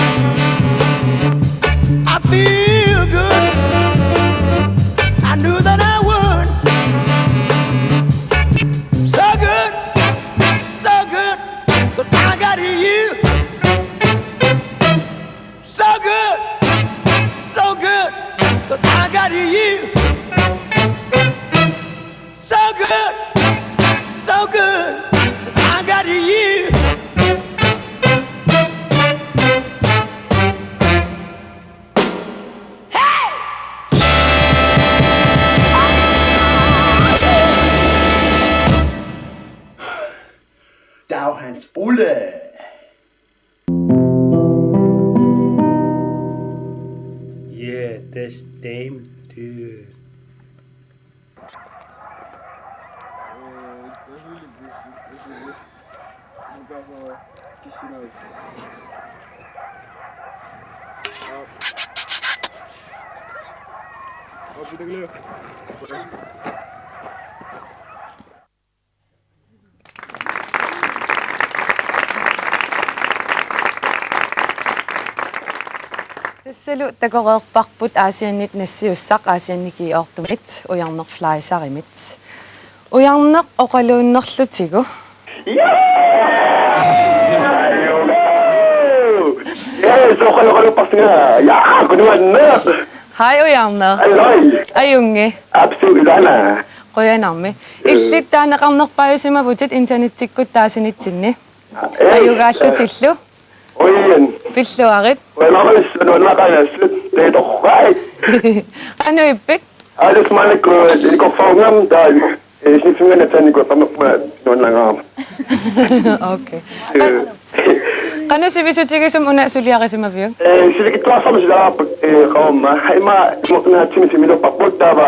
I feel good. I knew that I would. So good, so good, 'cause I got you. So good, so good, 'cause I got you. So good, so good, 'cause I got you. Hey! Dag Hans Ole. Yeah, that's damn dude. Tassalu takoreerparput Aasiannit nassiussaq Aasianni G otte-mit Ujarneq Fleischerimit. Ujarneq oqaluunnerlutigu. Ja! Ja, så kan jeg holde på sådan her. Ja, kunne du have med? Hej, Ujarneq. Halløj. Ajunngi. Absolut, Ilana. Qujanarmi. Øh. Illit taaneqarnerpaajusimavutit internettikkut taasinitsinni. Øh. Ajugaallutillu. Qujan. Pilluarit. Qujanarmi, nuannaqajassut. Det er dog right. Qanoq ippit? Aa, tassa maannakkut, øh, ilikkarfeqarnanga, taava, øh, sniffinnganni taanna ilikkarfeqarnerpunga nuannaraara. Okay. Øh. Qanoq sivisutigisumik una suliarisimaviuk? Øh, sivikitsuararsuarmik suliararput, øh, qaammat. Ima, imaattumik filmiliorparput, taava,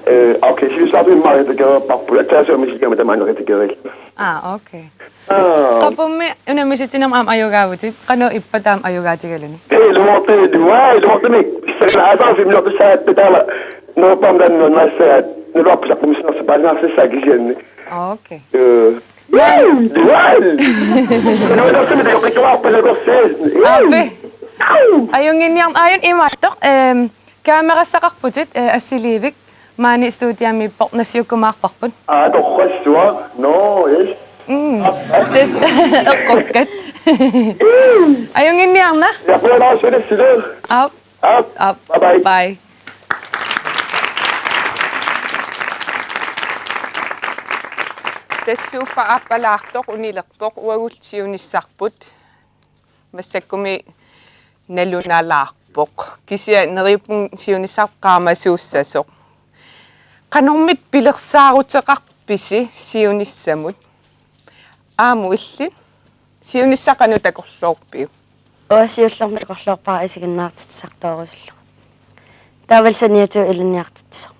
øh, okay, sivisutigisumik ima redigererparput. Aatsaat misiliama tamaani redigeril. Ah, okay. Aa. Qapummi una misissuinermi aamma ajugaavutit, qanoq ippa taama ajugaatigaluni? Ee, ilumoortumik, ilumoortumik. Sanaasa filmiliortussaatta taava. Nuuppaam taanna nuannarissaat. Nuluarput saqqummiussanersoq paasinarsissaaq kisianni. Okay. Ee. Woo! Dual! Nuannarissaat takoqqikkumaarpalukkorsi. Aapi. Au! Ajunnginniarn-, aajuna imaattoq, ehm, kamerassaqarputit, eh, assiliivik. Maani studiamiippoq nassiukkumaarparput. Aa, torrassuaq. Nå, yes. Mm. Tassa eqqukkat. Ajunnginniarna. Aap. Aap. Aap. Bye bye. Bye. Tassa Suuffa Aappalaartoq unilerpoq, uagut siunissarput. Massakkumi nalunalaarpoq. Kisianni neriuppunga siunissaq qaamasuussasoq. Qanormita pilersaaruteqarpisi siunissamut? Aamma illit. Siunissaq qanoq takorloorpiuk? Uanga siullermik takorloorpara isiginnaartitsisartoorusullunga. Taavalu saniatigut ilinniartitsisoq.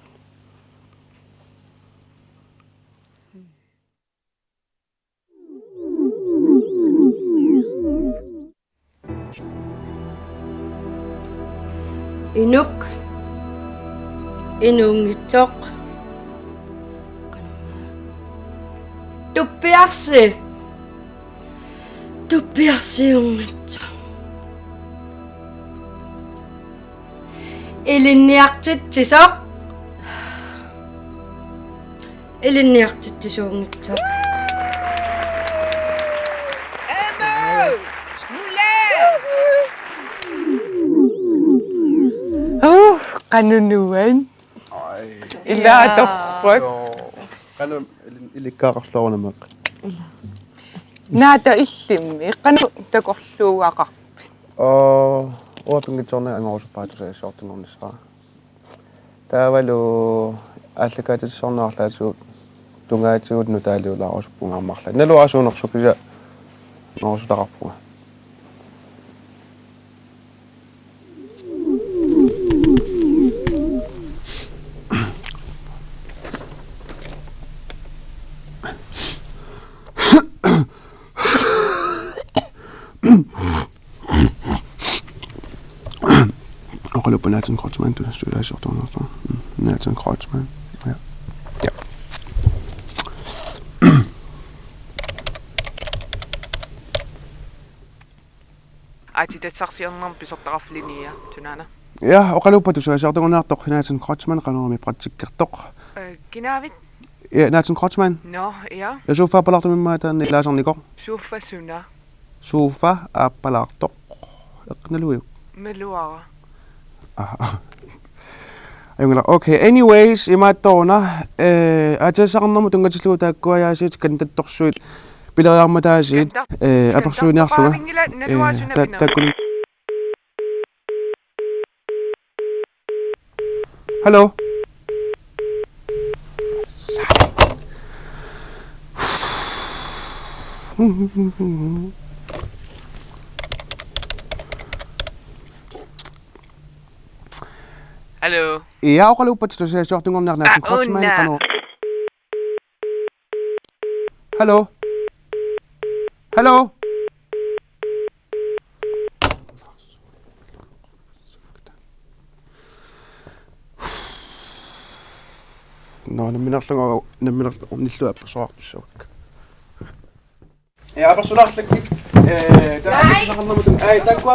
Inuk. Inuunngitsoq. Tuppiarsi. Tuppiarsiunngitsoq. Ilinniartitsisoq. Ilinniartitsisuunngitsoq. Emma! Mule! Uh, qanoq nuann. Ai. Ilaatorput. Joo. Qanoq ilin-, ilikkagaqarluaruna meeqqat. Naata illimmi, qanoq takorluugaqarpit? Oo, uanga pinngitsoornanga angorusuppara tusagassiortunngornissara. Taavalu aallakaatitsisarneq arlaatigut tungaatigut nutaaliulaarusuppunga aamma arlaat. Naluara suunersut kisianni angorusutaqarpunga. Oqaluppoq Nathan Kreutzmann, tusagassiortunngornissara. Mm, Nathan Kreutzmann. Ja. Ja. Aatsitassarsiornermi pisortaqarfik Linnea, sunaana? Ja, oqaluppoq tusagassiortunngorniartoq Nathan Kreutzmann, Qanormi praktikkertoq. Øh, kinaavit? Ja, Nathan Kreutzmann. Nå, ja. Ja, Suuffa Aappalaartoq immaqa taanna ilaasarnikoq. Suuffa suna? Suuffa Aappalaartoq. Eqqaamaluiuk? Maluara. Aha. Ajunngilaq. Okay, anyways, imaattooruna, eh, aatsitassaqarnermut tunngatillugu taakkua aasiit kantattorsuit pileriarmataasiit, eh, apersuiniarlunga. Eh, ta-, taakkuni. Hallo? Hallo. Ja, oqaluppat tusagassiortunngorniartoq Nathan Kreutzmann, una. Qanoq? Hallo? Hallo? Nå, nammineerlunga, nammineerlunga ornillugu apersuartussavakka. Ja, apersulaarlakkit. Eh, ta-, nej. Apersulaarnermut. Ai, taakkua,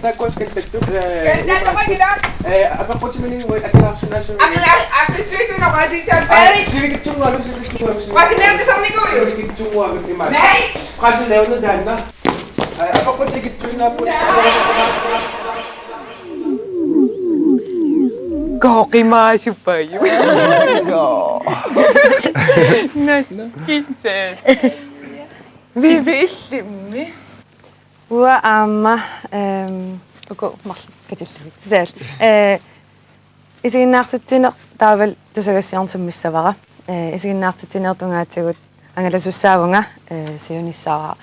taakkua skandattut. Eh, skandattut, eh, apeqqutiminiguit akilaarsinnaassuit. Akila-, akisuisunut oqaatigisaat. Ai, sivikitsunnguamik, sivikitsunnguamik, sivikitsunnguamik. Oqaatigisaarnikuuvoq. Sivikitsunnguamik ima. Nej. Presset er under taanna. Ai, apeqqutit ikittuinnaapput. Nej. Qooqimaasuppajuk. Joo. Naskinsat. Vivi, illimmi? Uanga aamma, ehm, uku marluk katillugit. Sal. Eh, isiginnaartitsineq taavalu tusagassiorneq sammissavara. Eh, isiginnaartitsinerup tungaatigut angalasussaavunga, eh, siunissara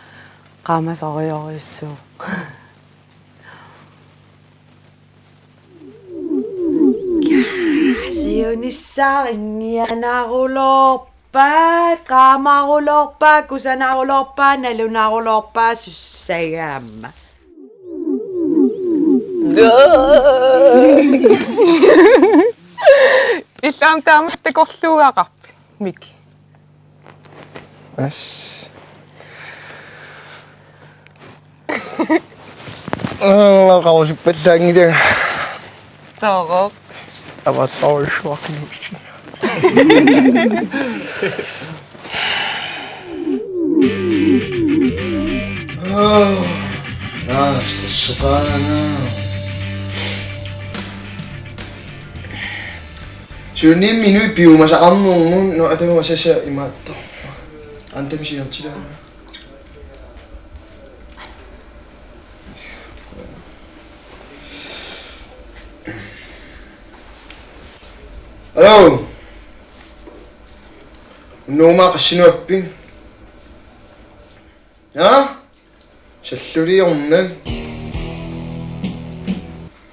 qaamasorujorujussuuvoq. Siunissaq ingianarulor- paat, qaamaruloorpaat, kusanarulorpaat, nalunaruloorpaat, sussagaama. Illit aamma taama takorluugaqarpit, Miki? As. Aa, qausippallaanngilanga. Soorlu. Avatar Schwarzenegger. Naastissaqaana. Siunniimmi inuit piumasaqarnermut, no, atama sasa imaattoq. Antami siortilaana. Hallo. Unnumma qassinuappit? Ja? Salluliornak.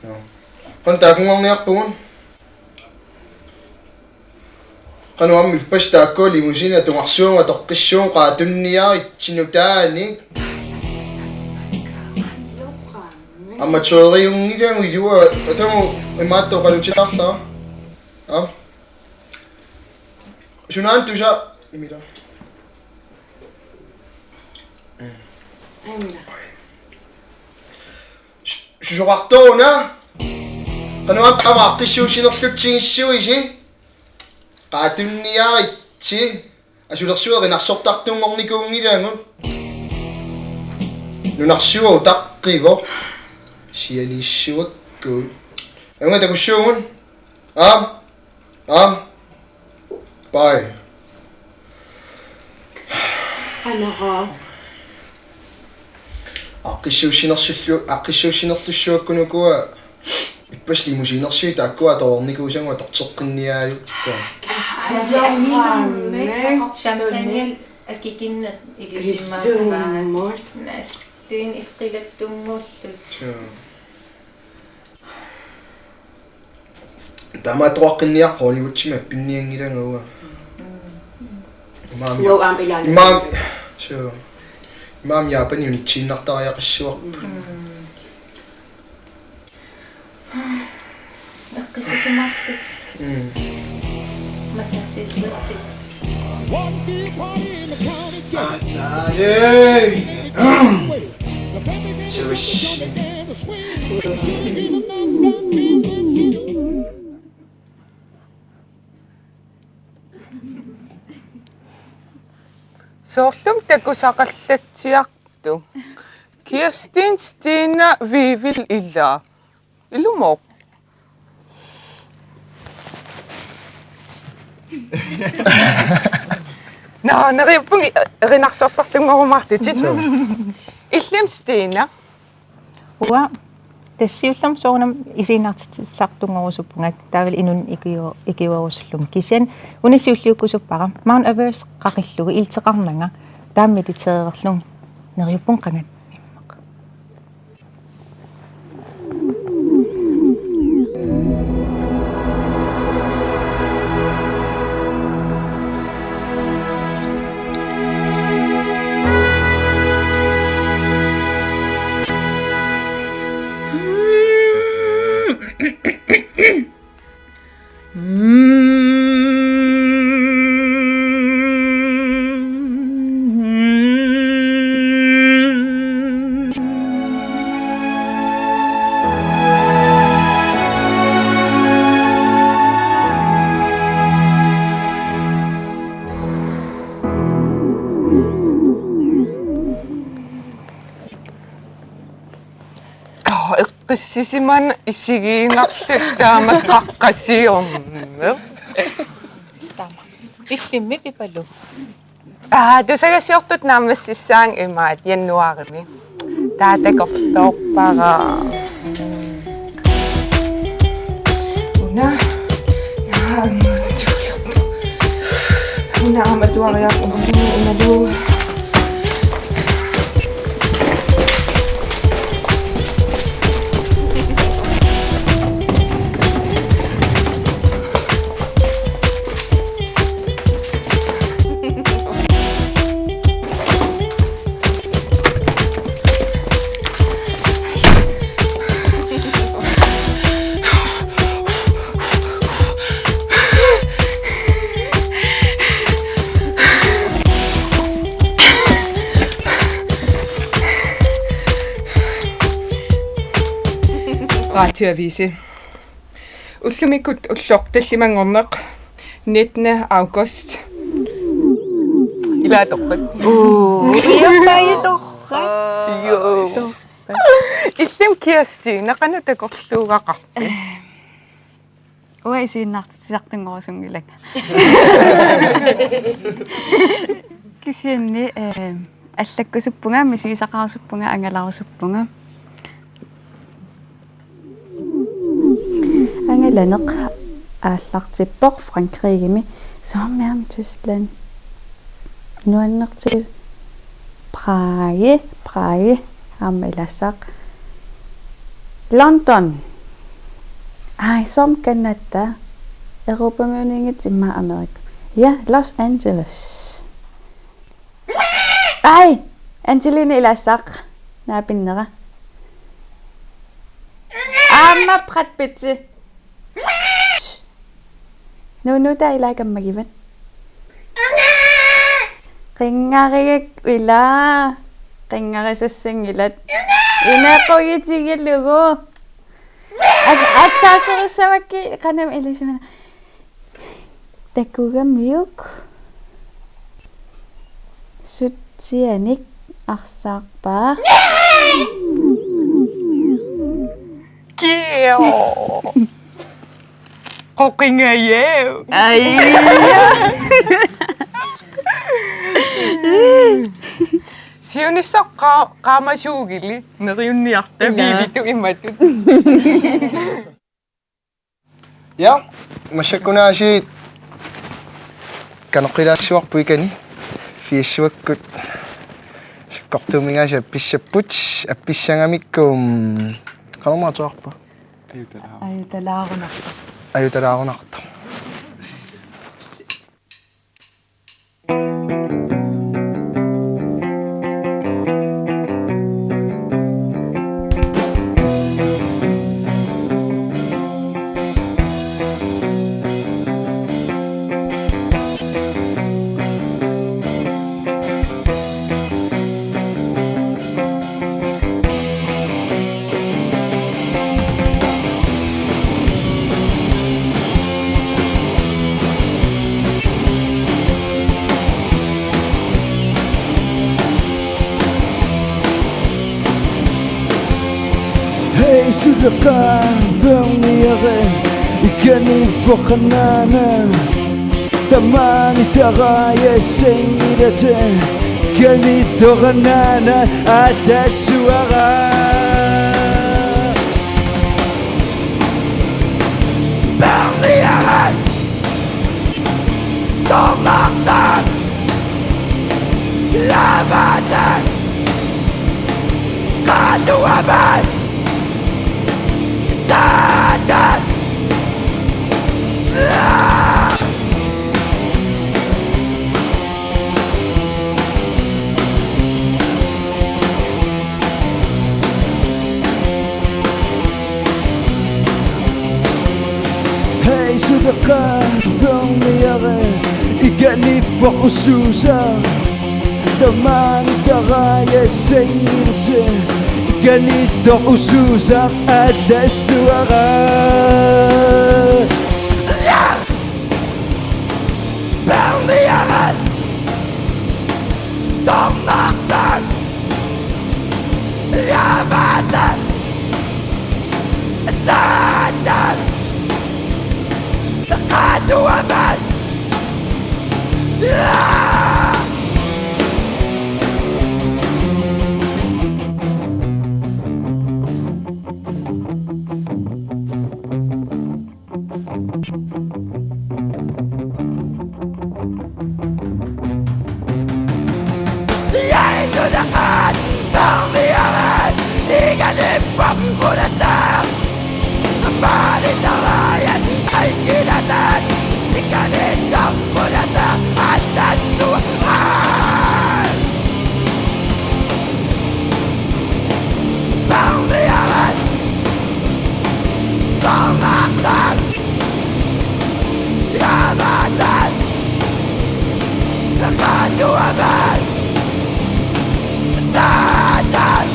Ja. Qanoq taakkunngorniarpugut? Qanoq aamma ippassaq taakkua limousine atugarsuagut atoqqissaagut qaatunniaritsi nutaanik. Aamma tøriunngilagut ilua atagu imaattoq oqalutsinarlara. Ja. Sunaana tusa imila. Aamma. Su-, susoqartoq una? Qanoq aamma aaqqissuussinerlutsigissuisi? Qaatunniaritsi. Asulersuaq erinarsortartunngornikuunngilagut. Nunarsuaq utaqqivoq. Sianiissuakku. Aamma takussuugut. Aap. Aap. Bye. Qanoq. Aaqqissuussinersullu-, aaqqissuussinerlussuakkunukua ippassaq limousinersuit taakkua atoreernikuusagut atorteqqinniarlugit. Champagne akikinneq ilisimaarpaa. Ilisimaarpaa. Naatsuin iqqilattunnguullutik. Suu. Taamaattoqaqqinniarpoq Hollywoodimi appinnianngilanga uanga. Imaammi. Uanga aamma ilaanni. Imaammi. Suu. Imaammi Jaapani unitsiinnartariaqassuarput. Mm. Eqqissisimaarlutik. Mm. Massagesiuatik. Ataali. Suu. Soorlumi takusaqallatsiartut. Kirstin, Stina, Vivi, Ila. Ilumut. Nå, neriuppunga erinarsortartunngorumaartutit. Suu. Illimmi Stina. Uanga tassa siullermik soorunami isiginnaartitsisartunngorusuppunga taavalu inunnut ikiu-, ikiuerusullunga. Kisianni una siulliukkusuppara Mount Everest qaqillugu ilteqarnanga taama militeererlunga neriuppunga qangat immaqa. Qaa, eqqissisimaneq isigiinnarlugu taama qaqqasiorneq. Taama. Illimmi Pipalu? Aa, tusagassiortut naammassissaanga imaat januaarimi. Taava takorloorpara. Una. Aa, una. Una aamma atuariarput unalu, unalu. Radioavisi. Ullumikkut ulloq tallimanngorneq nittende august. Ilaa torrak. Uu. Ilaa torrak. Illimmi Kirstina, qanoq takorluugaqarpit? Uanga isiginnaartitsisartunngorusunngilanga. Kisianni, eh, allakkusuppunga, misigisaqarusuppunga, angalarusuppunga. Angalaneq aallartippoq Frankrigimi, Sverigemi, Tyskland. Nuannertigu Prague, Prague, aamma ilaassaaq. London. Ai, som Canada. Europamiuniinngitsoq immaqa Amerika. Ja, Los Angeles. Ai, Angelina ilaassaaq. Naapinnera. Aamma Brad Pitt. Shh. Nuunuutaa ilaa kammagivat. Qinngarigakkit ilaa. Qinngarisassanngillat. Inequgitigilugu. Al-, allaaserissavakkit qanam ilisimana. Takugamiuk. Sutsianik arsaarpaa. Kio. Qoqingajaaq. Ai. Siunissaq qa-, qaamasuugili neriunniarta. Ila. Biilitut imatut. Ja, massakkunaasiit qanoq qilaassuarput ikani, firsiuakkut sakkortuumik aasiit appissapput, appissangamikku qanormaa atuarpa? Ajutalaarunartoq. Ajutalaarunartoq. Ajutalaarunartoq. Hej, suleqaaq, børniare, ikani poqanana. Tamaani taraja sengilate, kani toranana atassuara. Barniaran, Tomarsan, Lavatan, Katuaban. Satan! Hej, suleqaaq, børniare, ikanippoq ususa. Tamaani taraja sengilate, ikanittoq ususa atassuara. Barniaran, Tomarsan, Lavatan, Satan, Katuaban. Barniaran! Tomarsan! Lavatan! Katuaban! Satan!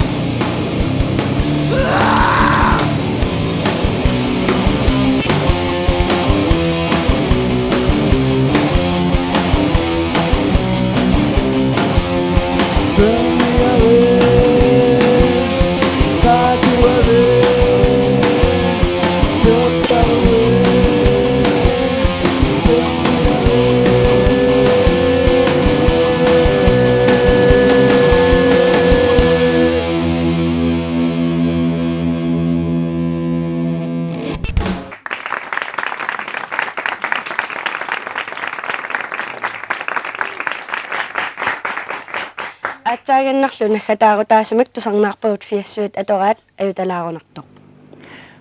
Attaagannarlu naggataarutaasumik tusarnaarpagut firsiuit atoraat ajutalaarunartoq.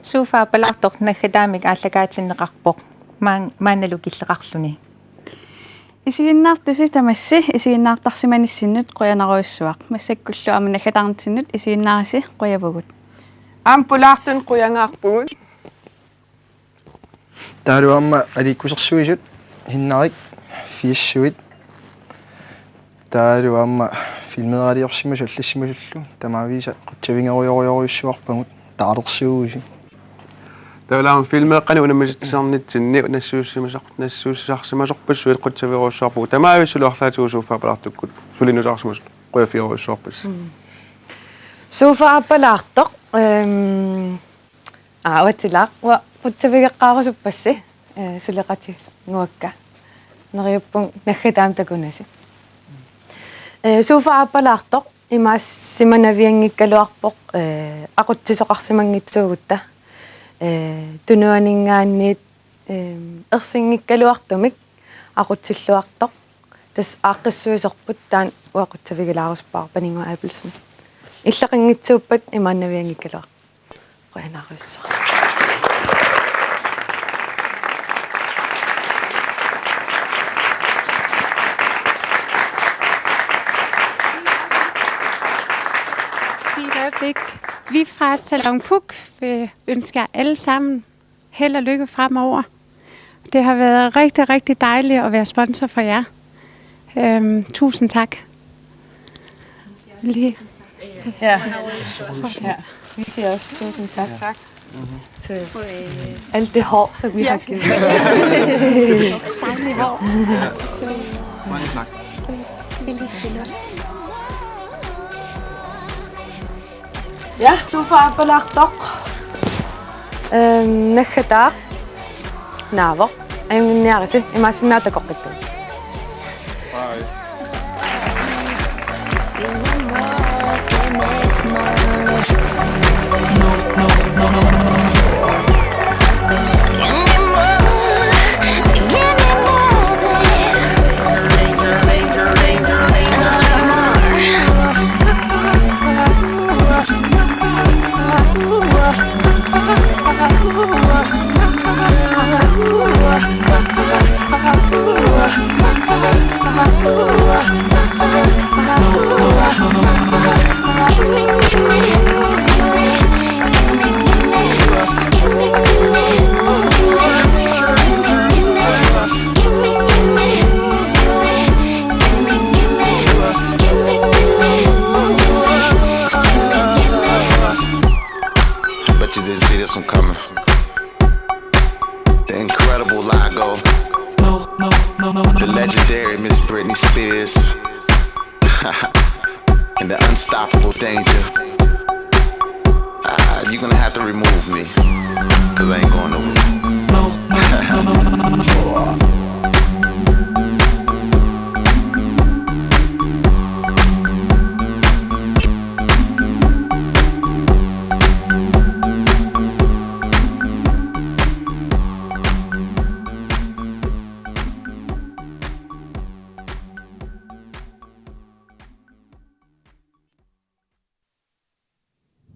Suuffa Aappalaartoq naggataamik aallakaatinneqarpoq maan-, maannalu killeqarluni. Isiginnaartusi tamassi isiginnaartarsimanissinnut qujanarujussuaq. Massakkullu aamma naggataarnitsinnut isiginnaarisi qujavugut. Aamma pulaartunik qujangaarpugut. Taavalu aamma aliikkusersuisut Hinnarik firsiuit. Taavalu aamma filmeeraliorsimasut allassimasullu tamaavisa qutsavigerujorujorujussuarpagut, taarlersuusi. Taavalu aamma filmeeqqanik unammisussarnitsinni nassuissimasar-, nassuissarsimasorpassuit qutsavigerujussuarpagut, tamaavisa suli arlaatigut Suuffa Aappalaartukkut suli nusaarsimasut qujaffigerujussuarpassi. Mm. Suuffa Aappalaartoq, ehm, aa, uatsilaa, uanga qutsavigeqqaarusuppassi, eh, suleqatigiinnguakka. Neriuppunga naggataamik takunasi. Eh, Suuffa Aappalaartoq imaassimanavianngikkaluarpoq, eh, aqutsisoqarsimanngitsuugutta. Eh, tunuaninngaanniit, eh, ersinngikkaluartumik aqutsilluartoq. Tassa aaqqissuisorput, taanna uanga qutsavigilaarusuppara, Paninnguaq Abelsen. Illeqanngitsuuppat imaannavianngikkaluartoq. Qujanarujussuaq. Lige et øjeblik. Vi fra Salon Puk vil ønske jer alle sammen held og lykke fremover. Det har været rigtig, rigtig dejligt at være sponsor for jer. Øhm, tusind tak. Lige. Ja. Ja. Vi siger også tusind tak. Tak. Til alt det hår, som vi har givet. Dejligt hår. Mange tak. Ja, Suuffa Aappalaartoq. Ehm, naggataaq. Naavoq. Ajunnginniarisi, imaassinnaavoq takoqqittugut. Bye. Bet you didn't see this one coming. The incredible Lago. The legendary Miss Britney Spears. And the unstoppable Danger. Ah, you're gonna have to remove me, 'cause I ain't going nowhere.